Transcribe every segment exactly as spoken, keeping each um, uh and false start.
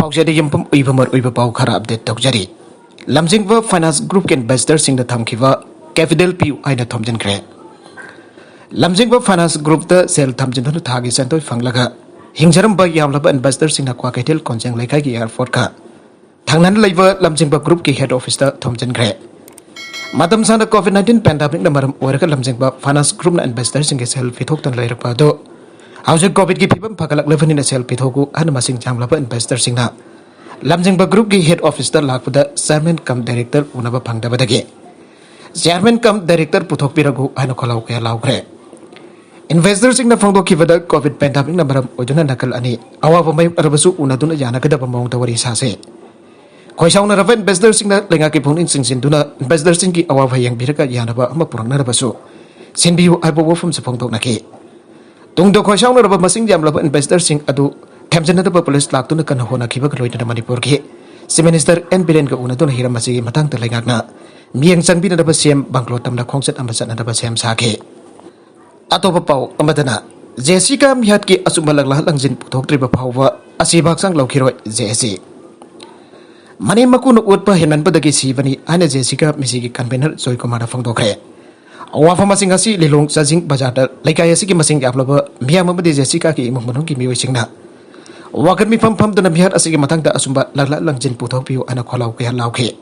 ꯄꯥꯎꯆꯦꯗ ꯌꯨꯝꯐꯝ ꯑꯣꯏꯕ ꯃꯔꯨꯑꯣꯏꯕ ꯄꯥꯎ ꯈꯔ ꯑꯞꯗꯦꯠ ꯇꯧꯖꯔꯤ꯫ ꯂꯝꯖꯤꯡꯕ ꯐꯥꯏꯅꯥꯟꯁ ꯒ꯭ꯔꯨꯞꯀꯤ ꯏꯟꯚꯦꯁꯇꯔꯁꯤꯡꯗ ꯊꯝꯈꯤꯕ ꯀꯦꯄꯤꯇꯦꯜ ꯄꯤꯌꯨ ꯍꯥꯏꯅ ꯊꯣꯝꯖꯤꯟꯈ꯭ꯔꯦ꯫ ꯂꯝꯖꯤꯡꯕ ꯐꯥꯏꯅꯥꯟꯁ ꯒ꯭ꯔꯨꯞꯇ ꯁꯦꯜ ꯊꯝꯖꯤꯟꯗꯨꯅ ꯊꯥꯒꯤ ꯁꯦꯟꯗꯣꯏ ꯐꯪꯂꯒ ꯍꯤꯡꯖꯔꯝꯕ ꯌꯥꯝꯂꯕ ꯏꯟꯚꯦꯁꯇꯔꯁꯤꯡꯅ ꯀ꯭ꯋꯥꯀꯩꯊꯦꯜ ꯀꯣꯟꯖꯦꯡ ꯂꯩꯀꯥꯏꯒꯤ ꯑꯦꯌꯥꯔꯄꯣꯔꯠꯀ ꯊꯪꯅꯅ ꯂꯩꯕ ꯂꯝꯖꯤꯡꯕ ꯒ꯭ꯔꯨꯞꯀꯤ ꯍꯦꯗ ꯑꯣꯐꯤꯁꯇ ꯊꯣꯝꯖꯤꯟꯈ꯭ꯔꯦ꯫ ꯃꯇꯝ ꯁꯥꯡꯅ ꯀꯣꯚꯤꯗ ꯅꯥꯏꯟꯇꯤꯟ ꯄꯦꯟꯗꯥꯃꯤꯛꯅ ꯃꯔꯝ ꯑꯣꯏꯔꯒ ꯂꯝꯖꯤꯡꯕ ꯐꯥꯏꯅꯥꯟꯁ ꯒ꯭ꯔꯨꯞꯅ ꯏꯟꯚꯦꯁꯇꯔꯁꯤꯡꯒꯤ ꯁꯦꯜ ꯄꯤꯊꯣꯛꯇꯨꯅ ꯂꯩꯔꯛꯄ ꯑꯗꯨ ꯍꯧꯖꯤꯛ ꯀꯣꯚꯤꯗꯀꯤ ꯐꯤꯕꯝ ꯐꯒꯠꯂꯛꯂꯕꯅꯤꯅ ꯁꯦꯜ ꯄꯤꯊꯣꯛꯎ ꯍꯥꯏꯅ ꯃꯁꯤꯡ ꯌꯥꯝꯂꯕ ꯏꯟꯚꯦꯁꯇꯔꯁꯤꯡꯅ ꯂꯝꯖꯤꯡꯕ ꯒ꯭ꯔꯨꯞꯀꯤ ꯍꯦꯗ ꯑꯣꯐꯤꯁꯇ ꯂꯥꯛꯄꯗ ꯆꯤꯌꯔꯃꯦꯟ ꯀꯝ ꯗꯥꯏꯔꯦꯛꯇꯔ ꯎꯅꯕ ꯐꯪꯗꯕꯗꯒꯤ ꯆꯤꯌꯔꯃꯦꯟ ꯀꯝ ꯗꯥꯏꯔꯦꯛꯇꯔ ꯄꯨꯊꯣꯛꯄꯤꯔꯒꯨ ꯍꯥꯏꯅ ꯈꯣꯜꯂꯥꯎ ꯀꯌꯥ ꯂꯥꯎꯈ꯭ꯔꯦ꯫ ꯏꯟꯚꯦꯁꯇꯔꯁꯤꯡꯅ ꯐꯣꯡꯗꯣꯛꯈꯤꯕꯗ ꯀꯣꯚꯤꯗ ꯄꯦꯟꯗꯥꯃꯤꯛꯅ ꯃꯔꯝ ꯑꯣꯏꯗꯨꯅ ꯅꯥꯀꯜ ꯑꯅꯤ ꯑꯋꯥꯕ ꯃꯥꯌꯣꯛꯅꯔꯕꯁꯨ ꯎꯅꯗꯨꯅ ꯌꯥꯅꯒꯗꯕ ꯃꯑꯣꯡꯗ ꯋꯥꯔꯤ ꯁꯥꯁꯦ꯫ ꯈꯣꯏꯁꯥꯎꯅꯔꯕ ꯏꯟꯚꯦꯁꯇꯔꯁꯤꯡꯅ ꯂꯩꯉꯥꯛꯀꯤ ꯄꯨꯛꯅꯤꯡ ꯆꯤꯡꯁꯤꯟꯗꯨꯅ ꯏꯟꯚꯦꯁꯇꯔꯁꯤꯡꯒꯤ ꯑꯋꯥꯕ ꯌꯦꯡꯕꯤꯔꯒ ꯌꯥꯅꯕ ꯑꯃ ꯄꯨꯔꯛꯅꯅꯕꯁꯨ ꯁꯤꯟꯕꯤꯌꯨ ꯍꯥꯏꯕ ꯋꯥꯐꯝꯁꯨ ꯐꯣꯡꯗꯣꯛꯅꯈꯤ꯫ ꯇꯨꯡꯗ ꯈꯣꯏꯁꯥꯎꯅꯔꯕ ꯃꯁꯤꯡ ꯌꯥꯝꯂꯕ ꯏꯟꯚꯦꯁꯇꯔꯁꯤꯡ ꯑꯗꯨ ꯊꯦꯝꯖꯤꯟꯅꯗꯕ ꯄꯨꯂꯤꯁ ꯂꯥꯛꯇꯨꯅ ꯀꯟꯅ ꯍꯣꯠꯅꯈꯤꯕꯒ ꯂꯣꯏꯅꯅ ꯃꯅꯤꯄꯨꯔꯒꯤ ꯆꯤꯐ ꯃꯤꯅꯤꯁꯇꯔ ꯑꯦꯟ ꯕꯤꯔꯦꯟꯒ ꯎꯅꯗꯨꯅ ꯍꯤꯔꯝ ꯑꯁꯤꯒꯤ ꯃꯇꯥꯡꯗ ꯂꯩꯉꯥꯛꯅ ꯃꯤꯠꯌꯦꯡ ꯆꯪꯕꯤꯅꯅꯕ ꯁꯤ ꯑꯦꯝ ꯕꯪꯒ꯭ꯂꯣ ꯇꯝꯅ ꯈꯣꯡꯆꯠ ꯑꯃ ꯆꯠꯅꯅꯕ ꯁꯦꯝ ꯁꯥꯈꯤ꯫ ꯑꯇꯣꯞꯄ ꯄꯥꯎ ꯑꯃꯗꯅ, ꯖꯦꯁꯤꯀꯥ ꯃꯤꯍꯥꯠꯀꯤ ꯑꯆꯨꯝꯕ ꯂꯛꯂꯥ ꯂꯪꯖꯤꯟ ꯄꯨꯊꯣꯛꯇ꯭ꯔꯤꯕ ꯐꯥꯎꯕ ꯑꯁꯤꯕ ꯍꯛꯆꯥꯡ ꯂꯧꯈꯤꯔꯣꯏ ꯖꯦ ꯑꯦꯁ ꯁꯤ꯫ ꯃꯅꯦꯝ ꯃꯀꯨꯅ ꯑꯣꯠꯄ ꯍꯦꯟꯃꯟꯕꯗꯒꯤ ꯁꯤꯕꯅꯤ ꯍꯥꯏꯅ ꯖꯦꯁꯤꯀꯥ ꯃꯤꯁꯤꯒꯤ ꯀꯟꯚꯦꯅꯔ ꯖꯣꯏꯀꯨꯃꯥꯔꯅ ꯐꯣꯡꯗꯣꯛꯈ꯭ꯔꯦ꯫ ꯋꯥꯐꯝꯁꯤꯡ ꯑꯁꯤ ꯂꯤꯂꯣꯡ ꯆꯥꯖꯤꯡ ꯕꯖꯥꯔꯗ ꯂꯩꯀꯥꯏ ꯑꯁꯤꯒꯤ ꯃꯁꯤꯡ ꯌꯥꯝꯂꯕ ꯃꯤꯌꯥꯝ ꯑꯃꯗꯤ ꯖꯦꯁꯤꯀꯥꯒꯤ ꯏꯃꯨꯡ ꯃꯅꯨꯡꯒꯤ ꯃꯤꯑꯣꯏꯁꯤꯡꯅ ꯋꯥꯀꯠ ꯃꯤꯐꯝ ꯐꯝꯗꯨꯅ ꯃꯤꯍꯥꯠ ꯑꯁꯤꯒꯤ ꯃꯇꯥꯡꯗ ꯑꯆꯨꯝꯕ ꯂꯛꯂꯥ ꯂꯪꯖꯤꯟ ꯄꯨꯊꯣꯛꯄꯤꯌꯨ ꯍꯥꯏꯅ ꯈꯣꯜꯂꯥꯎ ꯀꯌꯥ ꯂꯥꯎꯈꯤ꯫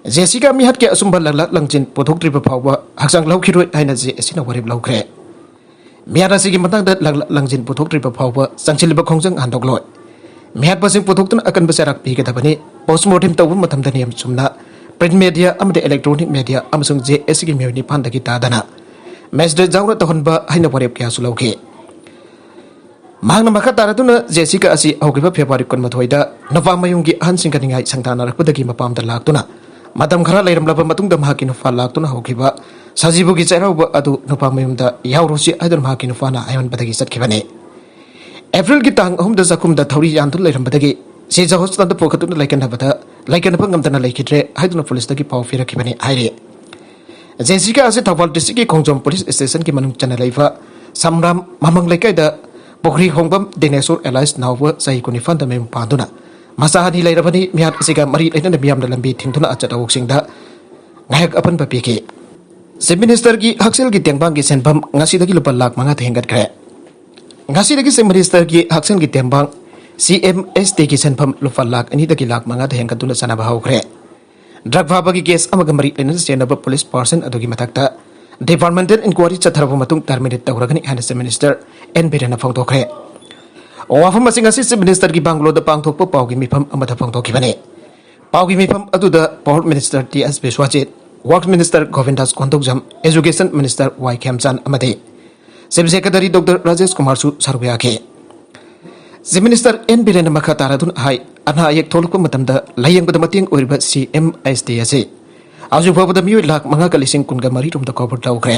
ꯖꯦꯁꯤꯀꯥ ꯃꯤꯍꯥꯠꯀꯤ ꯑꯆꯨꯝꯕ ꯂꯛꯂꯥ ꯂꯪꯖꯤꯟ ꯄꯨꯊꯣꯛꯇ꯭ꯔꯤꯕ ꯐꯥꯎꯕ ꯍꯛꯆꯥꯡ ꯂꯧꯈꯤꯔꯣꯏ ꯍꯥꯏꯅ ꯖꯦ ꯑꯦꯁ ꯁꯤꯅ ꯋꯥꯔꯦꯞ ꯂꯧꯈ꯭ꯔꯦ꯫ ꯃꯤꯍꯥꯠ ꯑꯁꯤꯒꯤ ꯃꯇꯥꯡꯗ ꯂꯛꯂꯥ ꯂꯪꯖꯤꯟ ꯄꯨꯊꯣꯛꯇ꯭ꯔꯤꯕ ꯐꯥꯎꯕ ꯆꯪꯁꯤꯜꯂꯤꯕ ꯈꯣꯡꯖꯪ ꯍꯟꯗꯣꯛꯂꯣꯏ꯫ ꯃꯤꯍꯥꯠꯄꯁꯤꯡ ꯄꯨꯊꯣꯛꯇꯨꯅ ꯑꯀꯟꯕ ꯆꯩꯔꯥꯛ ꯄꯤꯒꯗꯕꯅꯤ꯫ ꯄꯣꯁꯃꯣꯔꯇꯦꯝ ꯇꯧꯕ ꯃꯇꯝꯗ ꯅꯤꯌꯝ ꯆꯨꯝꯅ ꯄ꯭ꯔꯤꯟꯠ ꯃꯦꯗꯤꯌꯥ ꯑꯃꯗꯤ ꯏꯂꯦꯛꯇ꯭ꯔꯣꯅꯤꯛ ꯃꯦꯗꯤꯌꯥ ꯑꯃꯁꯨꯡ ꯖꯦ ꯑꯦꯁ ꯁꯤꯒꯤ ꯃꯤꯑꯣꯏ ꯅꯤꯄꯥꯟꯗꯒꯤ ꯇꯥꯗꯅ ꯃꯦꯖꯤꯁꯇ꯭ꯔꯦꯠ ꯌꯥꯎꯅ ꯇꯧꯍꯟꯕ ꯍꯥꯏꯅ ꯋꯥꯔꯦꯞ ꯀꯌꯥꯁꯨ ꯂꯧꯈꯤ꯫ ꯃꯍꯥꯛꯅ ꯃꯈꯥ ꯇꯥꯔꯗꯨꯅ ꯖꯦꯁꯤꯀꯥ ꯑꯁꯤ ꯍꯧꯈꯤꯕ ꯐꯦꯕ꯭ꯔꯨꯋꯥꯔꯤ ꯀꯨꯟꯃꯥꯊꯣꯏꯗ ꯅꯨꯄꯥ ꯃꯌꯨꯝꯒꯤ ꯑꯍꯟꯁꯤꯡꯒ ꯅꯤꯡꯉꯥꯏ ꯁꯪꯊꯥꯅꯔꯛꯄꯗꯒꯤ ꯃꯄꯥꯝꯗ ꯂꯥꯛꯇꯨꯅ ꯃꯇꯝ ꯈꯔ ꯂꯩꯔꯝꯂꯕ ꯃꯇꯨꯡꯗ ꯃꯍꯥꯛꯀꯤ ꯅꯨꯄꯥ ꯂꯥꯛꯇꯨꯅ ꯍꯧꯈꯤꯕ ꯁꯖꯤꯕꯨꯒꯤ ꯆꯩꯔꯥꯎꯕ ꯑꯗꯨ ꯅꯨꯄꯥ ꯃꯌꯨꯝꯗ ꯌꯥꯎꯔꯨꯁꯤ ꯍꯥꯏꯗꯨꯅ ꯃꯍꯥꯛꯀꯤ ꯅꯨꯄꯥꯅ ꯍꯥꯏꯃꯟꯕꯗꯒꯤ ꯆꯠꯈꯤꯕꯅꯤ꯫ ꯑꯦꯄ꯭ꯔꯤꯜꯒꯤ ꯇꯥꯡ ꯑꯍꯨꯝꯗ ꯆꯥꯛꯈꯨꯝꯗ ꯊꯧꯔꯤ ꯌꯥꯟꯗꯨꯅ ꯂꯩꯔꯝꯕꯗꯒꯤ ꯁꯤꯖ ꯍꯣꯁꯄꯤꯇꯥꯜꯗ ꯄꯨꯈꯠꯇꯨꯅ ꯂꯥꯏꯀꯠꯅꯕꯗ ꯂꯥꯏꯀꯠꯅꯕ ꯉꯝꯗꯅ ꯂꯩꯈꯤꯗ꯭ꯔꯦ ꯍꯥꯏꯗꯨꯅ ꯄꯨꯂꯤꯁꯇꯒꯤ ꯄꯥꯎ ꯄꯤꯔꯛꯈꯤꯕꯅꯤ ꯍꯥꯏꯔꯤ꯫ ꯖꯦꯁꯤꯀꯥ ꯑꯁꯤ ꯊꯧꯕꯥꯜ ꯗꯤꯁꯇ꯭ꯔꯤꯛꯀꯤ ꯈꯣꯡꯖꯣꯝ ꯄꯨꯂꯤꯁ ꯁ꯭ꯇꯦꯁꯟꯒꯤ ꯃꯅꯨꯡ ꯆꯟꯅ ꯂꯩꯕ ꯁꯝꯔꯥꯝ ꯃꯃꯪ ꯂꯩꯀꯥꯏꯗ ꯄꯨꯈ꯭ꯔꯤ ꯍꯣꯡꯕꯝ ꯗꯤꯅꯦꯁꯣꯔ ꯑꯦꯂꯥꯏꯁ ꯅꯥꯎꯕ ꯆꯍꯤ ꯀꯨꯟꯅꯤꯄꯥꯟꯗ ꯃꯌꯨꯝ ꯄꯥꯟꯗꯨꯅ ꯃꯆꯥ ꯑꯅꯤ ꯂꯩꯔꯕꯅꯤ꯫ ꯃꯤꯍꯥꯠ ꯑꯁꯤꯒ ꯃꯔꯤ ꯂꯩꯅꯅ ꯃꯤꯌꯥꯝꯅ ꯂꯝꯕꯤ ꯊꯤꯡꯗꯨꯅ ꯑꯆꯠ ꯑꯋꯣꯛꯁꯤꯡꯗ ꯉꯥꯏꯍꯥꯛ ꯑꯄꯟꯕ ꯄꯤꯈꯤ꯫ ꯆꯤꯐ ꯃꯤꯅꯤꯁꯇꯔꯒꯤ ꯍꯛꯁꯦꯜꯒꯤ ꯇꯦꯡꯕꯥꯡꯒꯤ ꯁꯦꯟꯐꯝ ꯉꯁꯤꯗꯒꯤ ꯂꯨꯄꯥ ꯂꯥꯈ ꯃꯉꯥꯗ ꯍꯦꯟꯒꯠꯈ꯭ꯔꯦ꯫ ꯉꯁꯤꯗꯒꯤ ꯆꯤꯐ ꯃꯤꯅꯤꯁꯇꯔꯒꯤ ꯍꯛꯁꯦꯜꯒꯤ ꯇꯦꯡꯕꯥꯡ ꯁꯤ ꯑꯦꯝ ꯑꯦꯁ ꯇꯤꯒꯤ ꯁꯦꯟꯐꯝ ꯂꯨꯄꯥ ꯂꯥꯈ ꯑꯅꯤꯗꯒꯤ ꯂꯥꯈ ꯃꯉꯥꯗ ꯍꯦꯟꯒꯠꯇꯨꯅ ꯆꯠꯅꯕ ꯍꯧꯈ꯭ꯔꯦ꯫ ꯗ꯭ꯔꯒ ꯐꯥꯕꯒꯤ ꯀꯦꯁ ꯑꯃꯒ ꯃꯔꯤ ꯂꯩꯅꯅ ꯆꯦꯟꯅꯕ ꯄꯨꯂꯤꯁ ꯄꯥꯔꯁꯟ ꯑꯗꯨꯒꯤ ꯃꯊꯛꯇ ꯗꯤꯄꯥꯔꯠꯃꯦꯟꯇꯦꯜ ꯏꯟꯀ꯭ꯋꯥꯔꯤ ꯆꯠꯊꯔꯕ ꯃꯇꯨꯡ ꯇꯔꯃꯤꯅꯦꯠ ꯇꯧꯔꯒꯅꯤ ꯍꯥꯏꯅ ꯆꯤꯐ ꯃꯤꯅꯤꯁꯇꯔ ꯑꯦꯟ ꯕꯤꯔꯦꯟꯅ ꯐꯣꯡꯗꯣꯛꯈ꯭ꯔꯦ꯫ ꯋꯥꯐꯝ ꯑꯁꯤ ꯉꯁꯤ ꯆꯤꯐ ꯃꯤꯅꯤꯁꯇꯔꯒꯤ ꯕꯪꯒꯂꯣꯗ ꯄꯥꯡꯊꯣꯛꯄ ꯄꯥꯎꯒꯤ ꯃꯤꯐꯝ ꯑꯃꯗ ꯐꯣꯡꯗꯣꯛꯈꯤꯕꯅꯤ꯫ ꯄꯥꯎꯒꯤ ꯃꯤꯐꯝ ꯑꯗꯨꯗ ꯄꯥꯋꯔ ꯃꯤꯅꯤꯁꯇꯔ ꯇꯤ ꯑꯦꯁ ꯕꯤꯁ꯭ꯋꯥꯖꯤꯠ, ꯋꯥꯔꯛꯁ ꯃꯤꯅꯤꯁꯇꯔ ꯒꯣꯕꯤꯟꯗꯥꯁ ꯀꯣꯟꯗꯧꯖꯝ, ꯑꯦꯖꯨꯀꯦꯁꯟ ꯃꯤꯅꯤꯁꯇꯔ ꯋꯥꯏ ꯈꯦꯝꯆꯥꯟ ꯑꯃꯗꯤ ꯆꯤꯐ ꯁꯦꯀ꯭ꯔꯦꯇꯔꯤ ꯗꯣꯛꯇꯔ ꯔꯥꯖꯦꯁ ꯀꯨꯃꯥꯔꯁꯨ ꯁꯔꯨꯛ ꯌꯥꯈꯤ꯫ ꯆꯤꯐ ꯃꯤꯅꯤꯁꯇꯔ ꯑꯦꯟ ꯕꯤꯔꯦꯟꯅ ꯃꯈꯥ ꯇꯥꯔꯗꯨꯅ ꯍꯥꯏ, ꯑꯅꯥ ꯑꯌꯦꯛ ꯊꯣꯛꯂꯛꯄ ꯃꯇꯝꯗ ꯂꯥꯌꯦꯡꯕꯗ ꯃꯇꯦꯡ ꯑꯣꯏꯔꯤꯕ ꯁꯤ ꯑꯦꯝ ꯑꯦꯁ ꯇꯤ ꯑꯁꯤ ꯍꯧꯖꯤꯛ ꯐꯥꯎꯕꯗ ꯃꯤꯑꯣꯏ ꯂꯥꯈ ꯃꯉꯥꯒ ꯂꯤꯁꯤꯡ ꯀꯨꯟꯒ ꯃꯔꯤ ꯔꯣꯝꯗ ꯀꯣꯚꯔ ꯇꯧꯈ꯭ꯔꯦ꯫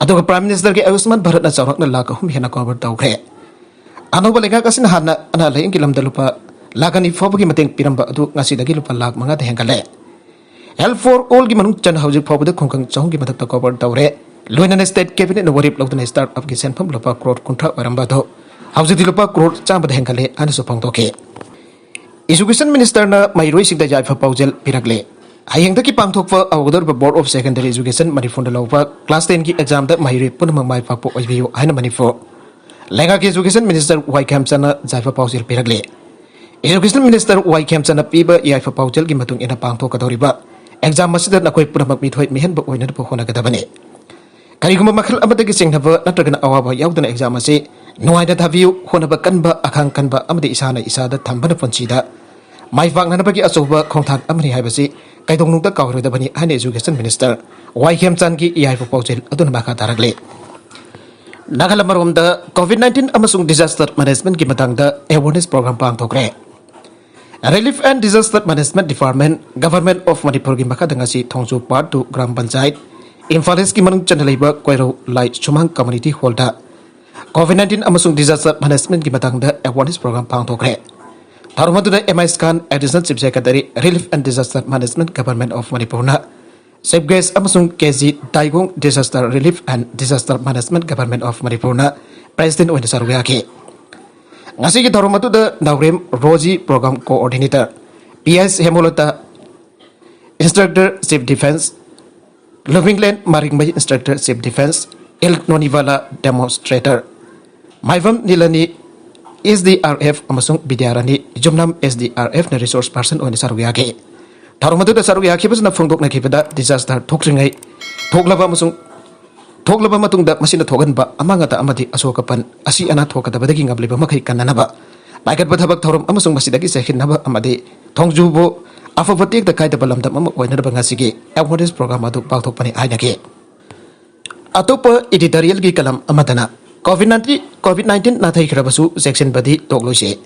ꯑꯗꯨꯒ ꯄ꯭ꯔꯥꯏꯝ ꯃꯤꯅꯤꯁꯇꯔꯒꯤ ꯑꯌꯨꯁꯃꯥꯟ ꯚꯥꯔꯠꯅ ꯆꯥꯎꯔꯥꯛꯅ ꯂꯥꯈ ꯑꯍꯨꯝ ꯍꯦꯟꯅ ꯀꯣꯚꯔ ꯇꯧꯈ꯭ꯔꯦ꯫ ꯑꯅꯧꯕ ꯂꯩꯉꯥꯛ ꯑꯁꯤꯅ ꯍꯥꯟꯅ ꯑꯅꯥ ꯂꯥꯌꯦꯡꯒꯤ ꯂꯝꯗ ꯂꯨꯄꯥ ꯂꯥꯈ ꯑꯅꯤ ꯐꯥꯎꯕꯒꯤ ꯃꯇꯦꯡ ꯄꯤꯔꯝꯕ ꯑꯗꯨ ꯉꯁꯤꯗꯒꯤ ꯂꯨꯄꯥ ꯂꯥꯈ ꯃꯉꯥꯗ ꯍꯦꯟꯒꯠꯂꯦ꯫ ꯍꯦꯜꯊ ꯐꯣꯔ ꯑꯣꯜꯒꯤ ꯃꯅꯨꯡ ꯆꯟꯅ ꯍꯧꯖꯤꯛ ꯐꯥꯎꯕꯗ ꯈꯨꯡꯒꯪ ꯆꯍꯨꯝꯒꯤ ꯃꯊꯛꯇ ꯀꯣꯚꯔ ꯇꯧꯔꯦ꯫ ꯂꯣꯏꯅꯅ ꯁ꯭ꯇꯦꯠ ꯀꯦꯕꯤꯅꯦꯠꯅ ꯋꯥꯔꯦꯞ ꯂꯧꯗꯨꯅ ꯁ꯭ꯇꯥꯔꯠ ꯑꯞꯀꯤ ꯁꯦꯟꯐꯝ ꯂꯨꯄꯥ ꯀ꯭ꯔꯣꯔ ꯀꯨꯟꯊ꯭ꯔꯥ ꯑꯣꯏꯔꯝꯕ ꯑꯗꯨ ꯍꯧꯖꯤꯛꯇꯤ ꯂꯨꯄꯥ ꯀ꯭ꯔꯣꯔ ꯆꯥꯝꯃꯗ ꯍꯦꯟꯒꯠꯂꯦ ꯍꯥꯏꯅꯁꯨ ꯐꯣꯡꯗꯣꯛꯈꯤ꯫ ꯏꯖꯨꯀꯦꯁꯟ ꯃꯤꯅꯤꯁꯇꯔꯅ ꯃꯍꯩꯔꯣꯏꯁꯤꯡꯗ ꯌꯥꯏꯐ ꯄꯥꯎꯖꯦꯜ ꯄꯤꯔꯛꯂꯦ꯫ ꯍꯌꯦꯡꯗꯒꯤ ꯄꯥꯡꯊꯣꯛꯄ ꯍꯧꯒꯗꯧꯔꯤꯕ ꯕꯣꯔꯗ ꯑꯣꯐ ꯁꯦꯀꯦꯟꯗꯔꯤ ꯏꯖꯨꯀꯦꯁꯟ ꯃꯅꯤꯄꯨꯔꯗ ꯂꯧꯕ ꯀ꯭ꯂꯥꯁ ꯇꯦꯟꯒꯤ ꯑꯦꯛꯖꯥꯝꯗ ꯃꯍꯩꯔꯣꯏ ꯄꯨꯝꯅꯃꯛ ꯃꯥꯏ ꯄꯥꯛꯄ ꯑꯣꯏꯕꯤꯌꯨ ꯍꯥꯏꯅ ꯃꯅꯤꯄꯨꯔ ꯂꯩꯉꯥꯛꯀꯤ ꯏꯖꯨꯀꯦꯁꯟ ꯃꯤꯅꯤꯁꯇꯔ ꯋꯥꯏ ꯈꯦꯝꯆꯥꯟꯅ ꯌꯥꯏꯐ ꯄꯥꯎꯖꯦꯜ ꯄꯤꯔꯛꯂꯦ꯫ ꯏꯖꯨꯀꯦꯁꯟ ꯃꯤꯅꯤꯁꯇꯔ ꯋꯥꯏ ꯈꯦꯝꯆꯥꯟꯅ ꯄꯤꯕ ꯌꯥꯏꯐ ꯄꯥꯎꯖꯦꯜꯒꯤ ꯃꯇꯨꯡ ꯏꯟꯅ ꯄꯥꯡꯊꯣꯛꯀꯗꯧꯔꯤꯕ ꯑꯦꯛꯖꯥꯝ ꯑꯁꯤꯗ ꯅꯈꯣꯏ ꯄꯨꯝꯅꯃꯛ ꯃꯤꯊꯣꯏ ꯃꯤꯍꯦꯟꯕ ꯑꯣꯏꯅꯅꯕ ꯍꯣꯠꯅꯒꯗꯕꯅꯤ꯫ ꯀꯔꯤꯒꯨꯝꯕ ꯃꯈꯜ ꯑꯃꯗꯒꯤ ꯆꯤꯡꯅꯕ ꯅꯠꯇ꯭ꯔꯒꯅ ꯑꯋꯥꯕ ꯌꯥꯎꯗꯅ ꯑꯦꯛꯖꯥꯝ ꯑꯁꯤ ꯅꯨꯡꯉꯥꯏꯅ ꯊꯥꯕꯤꯌꯨ꯫ ꯍꯣꯠꯅꯕ ꯀꯟꯕ, ꯑꯈꯥꯡ ꯀꯟꯕ ꯑꯃꯗꯤ ꯏꯁꯥꯅ ꯏꯁꯥꯗ ꯊꯝꯕꯅ ꯄꯨꯟꯁꯤꯗ ꯃꯥꯏ ꯄꯥꯛꯅꯅꯕꯒꯤ ꯑꯆꯧꯕ ꯈꯣꯡꯊꯥꯡ ꯑꯃꯅꯤ ꯍꯥꯏꯕꯁꯤ ꯀꯩꯗꯧꯅꯨꯡꯗ ꯀꯥꯎꯔꯣꯏꯗꯕꯅꯤ ꯍꯥꯏꯅ ꯏꯖꯨꯀꯦꯁꯟ ꯃꯤꯅꯤꯁꯇꯔ ꯋꯥꯏ ꯈꯦꯝꯆꯥꯟꯒꯤ ꯌꯥꯏꯐ ꯄꯥꯎꯖꯦꯜ ꯑꯗꯨꯅ ꯃꯈꯥ ꯇꯥꯔꯛꯂꯤ꯫ ꯅꯥꯒꯥꯂꯝ ꯑꯃꯔꯣꯝꯗ ꯀꯣꯚꯤꯗ ꯅꯥꯏꯟꯇꯤꯟ ꯑꯃꯁꯨꯡ ꯗꯤꯖꯥꯁꯇꯔ ꯃꯦꯅꯦꯖꯃꯦꯟꯠꯀꯤ ꯃꯇꯥꯡꯗ ꯑꯦꯋꯥꯔꯅꯦꯁ ꯄ꯭ꯔꯣꯒ꯭ꯔꯥꯝ ꯄꯥꯡꯊꯣꯛꯈ꯭ꯔꯦ꯫ Relief and disaster management department, government of ꯃꯅꯤꯄꯨꯔꯒꯤ ꯃꯈꯥꯗ ꯉꯁꯤ ꯊꯣꯡꯖꯨ ꯄꯥꯔꯠ ꯇꯨ ꯒ꯭ꯔꯥꯝ ꯄꯟꯆꯥꯌꯠ, ꯏꯝꯐꯥꯜ ꯏꯁꯀꯤ ꯃꯅꯨꯡ ꯆꯟꯅ ꯂꯩꯕ ꯀꯣꯏꯔꯧ ꯂꯥꯏ ꯁꯨꯃꯥꯡ ꯀꯝꯃ꯭ꯌꯨꯅꯤꯇꯤ ꯍꯣꯜꯗ ꯀꯣꯚꯤꯗ ꯅꯥꯏꯟꯇꯤꯟ ꯑꯃꯁꯨꯡ ꯗꯤꯖꯥꯁꯇꯔ ꯃꯦꯅꯦꯖꯃꯦꯟꯠꯀꯤ ꯃꯇꯥꯡꯗ ꯑꯦꯋꯥꯔꯅꯦꯁ ꯄ꯭ꯔꯣꯒ꯭ꯔꯥꯝ ꯄꯥꯡꯊꯣꯛꯈ꯭ꯔꯦ꯫ ꯊꯧꯔꯝ ꯑꯗꯨꯗ ꯑꯦꯝ ꯑꯥꯏ ꯁ꯭ꯀꯥꯟ, additional chief secretary, relief and disaster management, government of ꯃꯅꯤꯄꯨꯔꯅ ꯆꯤꯐ ꯒꯦꯁ꯭ꯠ, ꯑꯃꯁꯨꯡ K G Daigong, disaster relief and disaster management, government of ꯃꯅꯤꯄꯨꯔꯅ President ꯑꯣꯏꯅ ꯁꯔꯨꯛ ꯌꯥꯈꯤ꯫ ꯉꯁꯤꯒꯤ ꯊꯧꯔꯝ ꯑꯗꯨꯗ Naorem Roji, Program Coordinator, P S Hemolata, Instructor Chief Defence, Lumminglen Maringmei, Instructor Chief Defence, L Nonibala, Demonstrator, Maibam Nilani, S D R F, ꯑꯃꯁꯨꯡ Bidyarani Yumnam, S D R ꯑꯦꯐꯅ Resource Person ꯑꯣꯏꯅ ꯁꯔꯨꯛ ꯌꯥꯈꯤ꯫ ꯊꯧꯔꯝ ꯑꯗꯨꯗ ꯁꯔꯨꯛ ꯌꯥꯈꯤꯕꯁꯤꯅ ꯐꯣꯡꯗꯣꯛꯅꯈꯤꯕꯗ, disaster ꯊꯣꯛꯇ꯭ꯔꯤꯉꯩ, ꯊꯣꯛꯂꯕ ꯑꯃꯁꯨꯡ ꯊꯣꯛꯂꯕ ꯃꯇꯨꯡꯗ ꯃꯁꯤꯅ ꯊꯣꯛꯍꯟꯕ ꯑꯃꯥꯡ ꯑꯇꯥ ꯑꯃꯗꯤ ꯑꯁꯣꯛ ꯑꯄꯟ, ꯑꯁꯤ ꯑꯅꯥ ꯊꯣꯛꯀꯗꯕꯗꯒꯤ ꯉꯝꯂꯤꯕ ꯃꯈꯩ ꯀꯟꯅꯅꯕ ꯄꯥꯏꯈꯠꯄ ꯊꯕꯛ ꯊꯧꯔꯝ ꯑꯃꯁꯨꯡ ꯃꯁꯤꯗꯒꯤ ꯆꯦꯛꯁꯤꯟꯅꯕ ꯑꯃꯗꯤ ꯊꯣꯡꯖꯨꯕꯨ ꯑꯐꯕ ꯇꯦꯛꯇ ꯀꯥꯏꯗꯕ ꯂꯝꯗꯝ ꯑꯃ ꯑꯣꯏꯅꯅꯕ ꯉꯁꯤꯒꯤ awareness program ꯑꯗꯨ ꯄꯥꯡꯊꯣꯛꯄꯅꯤ ꯍꯥꯏꯅꯈꯤ꯫ ꯑꯇꯣꯞꯄ editorialꯒꯤ ꯀꯂꯝ ꯑꯃꯗꯅ, COVID nineteen, COVID nineteen ꯅꯥꯊꯩꯈ꯭ꯔꯕꯁꯨ ꯆꯦꯛꯁꯤꯟꯕꯗꯤ ꯇꯣꯛꯂꯣꯏꯁꯤ꯫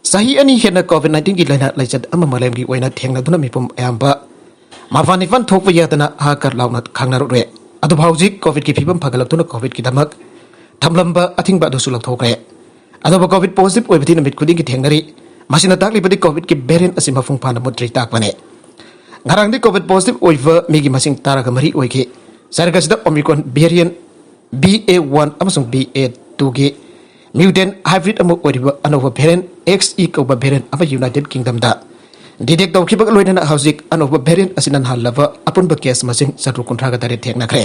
ꯆꯍꯤ ꯑꯅꯤ ꯍꯦꯟꯅ COVID nineteenꯒꯤ ꯂꯥꯏꯅꯥ ꯂꯥꯏꯆꯠ ꯑꯃ ꯃꯥꯂꯦꯝꯒꯤ ꯑꯣꯏꯅ ꯊꯦꯡꯅꯗꯨꯅ ꯃꯤꯄꯨꯝ ꯑꯌꯥꯝꯕ ꯃꯄꯥꯟ ꯏꯄꯥꯟ ꯊꯣꯛꯄ ꯌꯥꯗꯅ ꯍꯥꯀꯔ ꯂꯥꯎꯅ ꯈꯥꯡꯅꯔꯨꯔꯦ꯫ ꯑꯗꯨꯕꯨ ꯍꯧꯖꯤꯛ COVIDꯀꯤ ꯐꯤꯕꯝ ꯐꯒꯠꯂꯛꯇꯨꯅ COVIDꯀꯤꯗꯃꯛ ꯊꯝꯂꯝꯕ ꯑꯊꯤꯡꯕ ꯑꯗꯨꯁꯨ ꯂꯧꯊꯣꯛꯈ꯭ꯔꯦ꯫ ꯑꯗꯨꯕꯨ COVID positive ꯑꯣꯏꯕꯗꯤ ꯅꯨꯃꯤꯠ ꯈꯨꯗꯤꯡꯒꯤ ꯊꯦꯡꯅꯔꯤ꯫ ꯃꯁꯤꯅ ꯇꯥꯛꯂꯤꯕꯗꯤ COVIDꯀꯤ variant ꯑꯁꯤ ꯃꯄꯨꯡ ꯐꯥꯅ ꯃꯨꯠꯇ꯭ꯔꯤ ꯇꯥꯛꯄꯅꯤ꯫ ꯉꯔꯥꯡꯗꯤ COVID positive ꯑꯣꯏꯕ ꯃꯤꯒꯤ ꯃꯁꯤꯡ ꯇꯔꯥꯒ ꯃꯔꯤ ꯑꯣꯏꯈꯤ꯫ ꯁꯔꯛ ꯑꯁꯤꯗ Omicron variant B A one ꯑꯃꯁꯨꯡ B A twoꯒꯤ mutant hybrid ꯑꯃ ꯑꯣꯏꯔꯤꯕ ꯑꯅꯧꯕ variant X E ꯀꯧꯕ variant ꯑꯃ United Kingdomꯗ detect ꯇꯧꯈꯤꯕꯒ ꯂꯣꯏꯅꯅ ꯍꯧꯖꯤꯛ ꯑꯅꯧꯕ variant ꯑꯁꯤꯅ ꯅꯍꯜꯂꯕ ꯑꯄꯨꯟꯕ case ꯃꯁꯤꯡ ꯆꯥꯇ꯭ꯔꯨꯛ ꯀꯨꯟꯊ꯭ꯔꯥꯒ ꯇꯔꯦꯠ ꯊꯦꯡꯅꯈ꯭ꯔꯦ꯫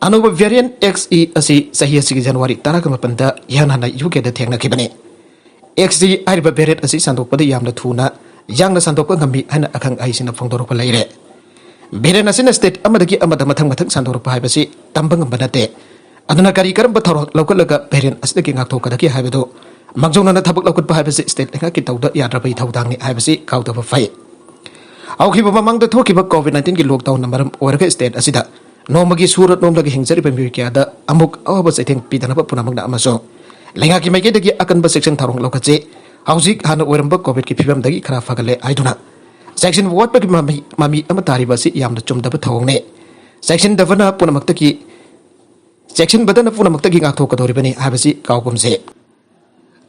ꯑꯅꯧꯕ variant X E ꯑꯁꯤ ꯆꯍꯤ ꯑꯁꯤꯒꯤ January ꯇꯔꯥꯒ ꯃꯥꯄꯟꯗ ꯏꯍꯥꯟ ꯍꯥꯟꯅ UKꯗ ꯊꯦꯡꯅꯈꯤꯕꯅꯤ꯫ X E ꯍꯥꯏꯔꯤꯕ variant ꯑꯁꯤ ꯁꯟꯗꯣꯛꯄꯗ ꯌꯥꯝꯅ ꯊꯨꯅ ꯌꯥꯡꯅ ꯁꯟꯗꯣꯛꯄ ꯉꯝꯃꯤ ꯍꯥꯏꯅ ꯑꯈꯪ ꯑꯍꯩꯁꯤꯡꯅ ꯐꯣꯡꯗꯣꯔꯛꯄ ꯂꯩꯔꯦ꯫ Variant ꯑꯁꯤꯅ state ꯑꯃꯗꯒꯤ ꯑꯃꯗ ꯃꯊꯪ ꯃꯊꯪ ꯁꯟꯗꯣꯔꯛꯄ ꯍꯥꯏꯕꯁꯤ ꯇꯝꯕ ꯉꯝꯕ ꯅꯠꯇꯦ꯫ ꯑꯗꯨꯅ ꯀꯔꯤ ꯀꯔꯝꯕ ꯊꯧꯔꯥꯡ ꯂꯧꯈꯠꯂꯒ variant ꯑꯁꯤꯗꯒꯤ ꯉꯥꯛꯊꯣꯛꯀꯗꯒꯦ ꯍꯥꯏꯕꯗꯨ ꯃꯥꯡꯖꯧꯅꯅ ꯊꯕꯛ ꯂꯧꯈꯠꯄ ꯍꯥꯏꯕꯁꯤ state ꯂꯩꯉꯥꯛꯀꯤ ꯇꯧꯗ ꯌꯥꯗ꯭ꯔꯕ ꯏꯊꯧꯗꯥꯡꯅꯤ ꯍꯥꯏꯕꯁꯤ ꯀꯥꯎꯗꯕ ꯐꯩ꯫ ꯍꯧꯈꯤꯕ ꯃꯃꯥꯡꯗ ꯊꯣꯛꯈꯤꯕ COVID nineteenꯒꯤ lockdownꯅ ꯃꯔꯝ ꯑꯣꯏꯔꯒ state ꯑꯁꯤꯗ ꯅꯣꯡꯃꯒꯤ ꯁꯨꯔ ꯅꯣꯝꯂꯒ ꯍꯤꯡꯖꯔꯤꯕ ꯃꯤꯑꯣꯏ ꯀꯌꯥꯗ ꯑꯃꯨꯛ ꯑꯋꯥꯕ ꯆꯩꯊꯦꯡ ꯄꯤꯗꯅꯕ ꯄꯨꯝꯅꯃꯛꯅ ꯑꯃꯁꯨꯡ ꯂꯩꯉꯥꯛꯀꯤ ꯃꯥꯏꯀꯩꯗꯒꯤ ꯑꯀꯟꯕ ꯆꯦꯛꯁꯤꯟ ꯊꯧꯔꯥꯡ ꯂꯧꯈꯠꯁꯤ꯫ ꯍꯧꯖꯤꯛ ꯍꯥꯟꯅ ꯑꯣꯏꯔꯝꯕ COVIDꯀꯤ ꯐꯤꯕꯝꯗꯒꯤ ꯈꯔ ꯐꯒꯠꯂꯦ ꯍꯥꯏꯗꯨꯅ ꯆꯦꯛꯁꯤꯟ ꯋꯥꯠꯄꯒꯤ ꯃꯃꯤ, ꯃꯃꯤ ꯑꯃ ꯇꯥꯔꯤꯕ ꯑꯁꯤ ꯌꯥꯝꯅ ꯆꯨꯝꯗꯕ ꯊꯧꯑꯣꯡꯅꯤ꯫ ꯆꯦꯛꯁꯤꯟꯗꯕꯅ ꯄꯨꯝꯅꯃꯛꯇꯒꯤ, ꯆꯦꯛꯁꯤꯟꯕꯗꯅ ꯄꯨꯝꯅꯃꯛꯇꯒꯤ ꯉꯥꯛꯊꯣꯛꯀꯗꯧꯔꯤꯕꯅꯤ ꯍꯥꯏꯕꯁꯤ ꯀꯥꯎꯒꯨꯝꯁꯦ꯫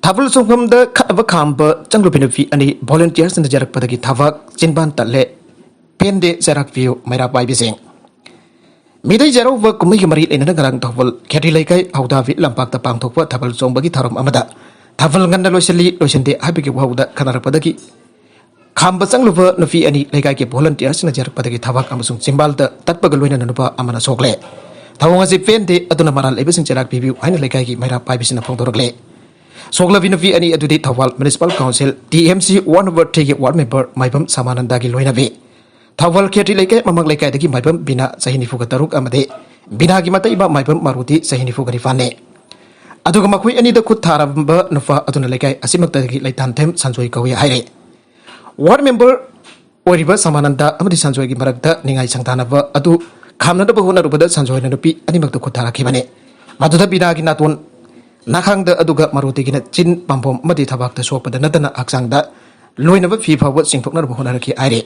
ꯊꯥꯕꯜ ꯆꯣꯡꯐꯝꯗ ꯈꯠꯅꯕ ꯈꯥꯝꯕ ꯆꯪꯂꯨꯕꯤ ꯅꯨꯄꯤ ꯑꯅꯤ volunteersꯅ ꯌꯥꯔꯛꯄꯗꯒꯤ ꯊꯕꯛ ꯆꯤꯟꯕꯥꯟ ꯇꯠꯂꯦ꯫ ꯄꯦꯟꯗꯦ ꯆꯩꯔꯥꯛ ꯄꯤꯌꯨ ꯃꯩꯔꯥ ꯄꯥꯏꯕꯤꯁꯤꯡ꯫ ꯃꯤꯇꯩ ꯆꯩꯔꯥꯎꯕ ꯀꯨꯝꯍꯩꯒ ꯃꯔꯤ ꯂꯩꯅꯅ ꯉꯔꯥꯡ ꯊꯧꯕꯥꯜ ꯈꯦꯇ꯭ꯔꯤ ꯂꯩꯀꯥꯏ ꯍꯧꯗꯥꯕꯤ ꯂꯝꯄꯥꯛꯇ ꯄꯥꯡꯊꯣꯛꯄ ꯊꯥꯕꯜ ꯆꯣꯡꯕꯒꯤ ꯊꯧꯔꯝ ꯑꯃꯗ ꯊꯥꯕꯜ ꯉꯟꯅ ꯂꯣꯏꯁꯤꯜꯂꯤ, ꯂꯣꯏꯁꯤꯟꯗꯦ ꯍꯥꯏꯕꯒꯤ ꯋꯥꯍꯧꯗ ꯈꯟꯅꯔꯛꯄꯗꯒꯤ ꯈꯥꯝꯕ ꯆꯪꯂꯨꯕ ꯅꯨꯄꯤ ꯑꯅꯤ ꯂꯩꯀꯥꯏꯒꯤ ꯚꯣꯂꯨꯟꯇꯤꯌꯔꯁꯤꯡꯅ ꯌꯦꯔꯛꯄꯗꯒꯤ ꯊꯕꯥꯛ ꯑꯃꯁꯨꯡ ꯆꯤꯝꯕꯥꯜꯗ ꯇꯠꯄꯒ ꯂꯣꯏꯅꯅ ꯅꯨꯄꯥ ꯑꯃꯅ ꯁꯣꯛꯂꯦ꯫ ꯊꯧꯑꯣꯡ ꯑꯁꯤ ꯄꯦꯟꯗꯦ, ꯑꯗꯨꯅ ꯃꯔꯥꯜ ꯂꯩꯕꯁꯤꯡ ꯆꯩꯔꯥꯛ ꯄꯤꯕꯤꯌꯨ ꯍꯥꯏꯅ ꯂꯩꯀꯥꯏꯒꯤ ꯃꯩꯔꯥ ꯄꯥꯏꯕꯤꯁꯤꯡꯅ ꯐꯣꯡꯗꯣꯔꯛꯂꯦ꯫ ꯁꯣꯛꯂꯕꯤ ꯅꯨꯄꯤ ꯑꯅꯤ ꯑꯗꯨꯗꯤ Thoubal municipal council, T M C ward number ꯊ꯭ꯔꯤꯒꯤ ꯋꯥꯔꯗ ꯃꯦꯝꯕꯔ ꯃꯥꯏꯕꯝ ꯁꯃꯥꯅꯟꯗꯒꯤ ꯂꯣꯏꯅꯕꯤ, ꯊꯧꯕꯥꯜ ꯈꯦꯇ꯭ꯔꯤ ꯂꯩꯀꯥꯏ ꯃꯃꯥꯡ ꯂꯩꯀꯥꯏꯗꯒꯤ ꯃꯥꯏꯕꯝ ꯕꯤꯅꯥ, ꯆꯍꯤ ꯅꯤꯐꯨꯒ ꯇꯔꯨꯛ, ꯑꯃꯗꯤ ꯕꯤꯅꯥꯒꯤ ꯃꯇꯩꯃ ꯃꯥꯏꯕꯝ ꯃꯥꯔꯨꯇꯤ, ꯆꯍꯤ ꯅꯤꯐꯨꯒ ꯅꯤꯄꯥꯟꯅꯤ꯫ ꯑꯗꯨꯒ ꯃꯈꯣꯏ ꯑꯅꯤꯗ ꯈꯨꯠ ꯊꯥꯔꯝꯕ ꯅꯨꯄꯥ ꯑꯗꯨꯅ ꯂꯩꯀꯥꯏ ꯑꯁꯤꯃꯛꯇꯒꯤ ꯂꯩꯇꯥꯟꯊꯦꯝ ꯁꯟꯖꯣꯏ ꯀꯧꯏ ꯍꯥꯏꯔꯦ꯫ ꯋꯥꯔꯗ ꯃꯦꯝꯕꯔ ꯑꯣꯏꯔꯤꯕ ꯁꯃꯥꯅꯟꯗ ꯑꯃꯗꯤ ꯁꯟꯖꯣꯏꯒꯤ ꯃꯔꯛꯇ ꯅꯤꯡꯉꯥꯏ ꯁꯪꯗꯥꯅꯕ ꯑꯗꯨ ꯈꯥꯝꯅꯅꯕ ꯍꯣꯠꯅꯔꯨꯕꯗ ꯁꯟꯖꯣꯏꯅ ꯅꯨꯄꯤ ꯑꯅꯤꯃꯛꯇ ꯈꯨꯠ ꯊꯥꯔꯛꯈꯤꯕꯅꯤ꯫ ꯃꯗꯨꯗ ꯕꯤꯅꯥꯒꯤ ꯅꯥꯇꯣꯟ ꯅꯥꯈꯥꯡꯗ, ꯑꯗꯨꯒ ꯃꯥꯔꯨꯇꯤꯒꯤꯅ ꯆꯤꯟ ꯄꯥꯝꯕꯣꯝ ꯑꯃꯗꯤ ꯊꯕꯥꯛꯇ ꯁꯣꯛꯄꯗ ꯅꯠꯇꯅ ꯍꯛꯆꯥꯡꯗ ꯂꯣꯏꯅꯕ ꯐꯤ ꯐꯥꯎꯕ ꯆꯤꯡꯊꯣꯛꯅꯅꯕ ꯍꯣꯠꯅꯔꯛꯈꯤ ꯍꯥꯏꯔꯤ꯫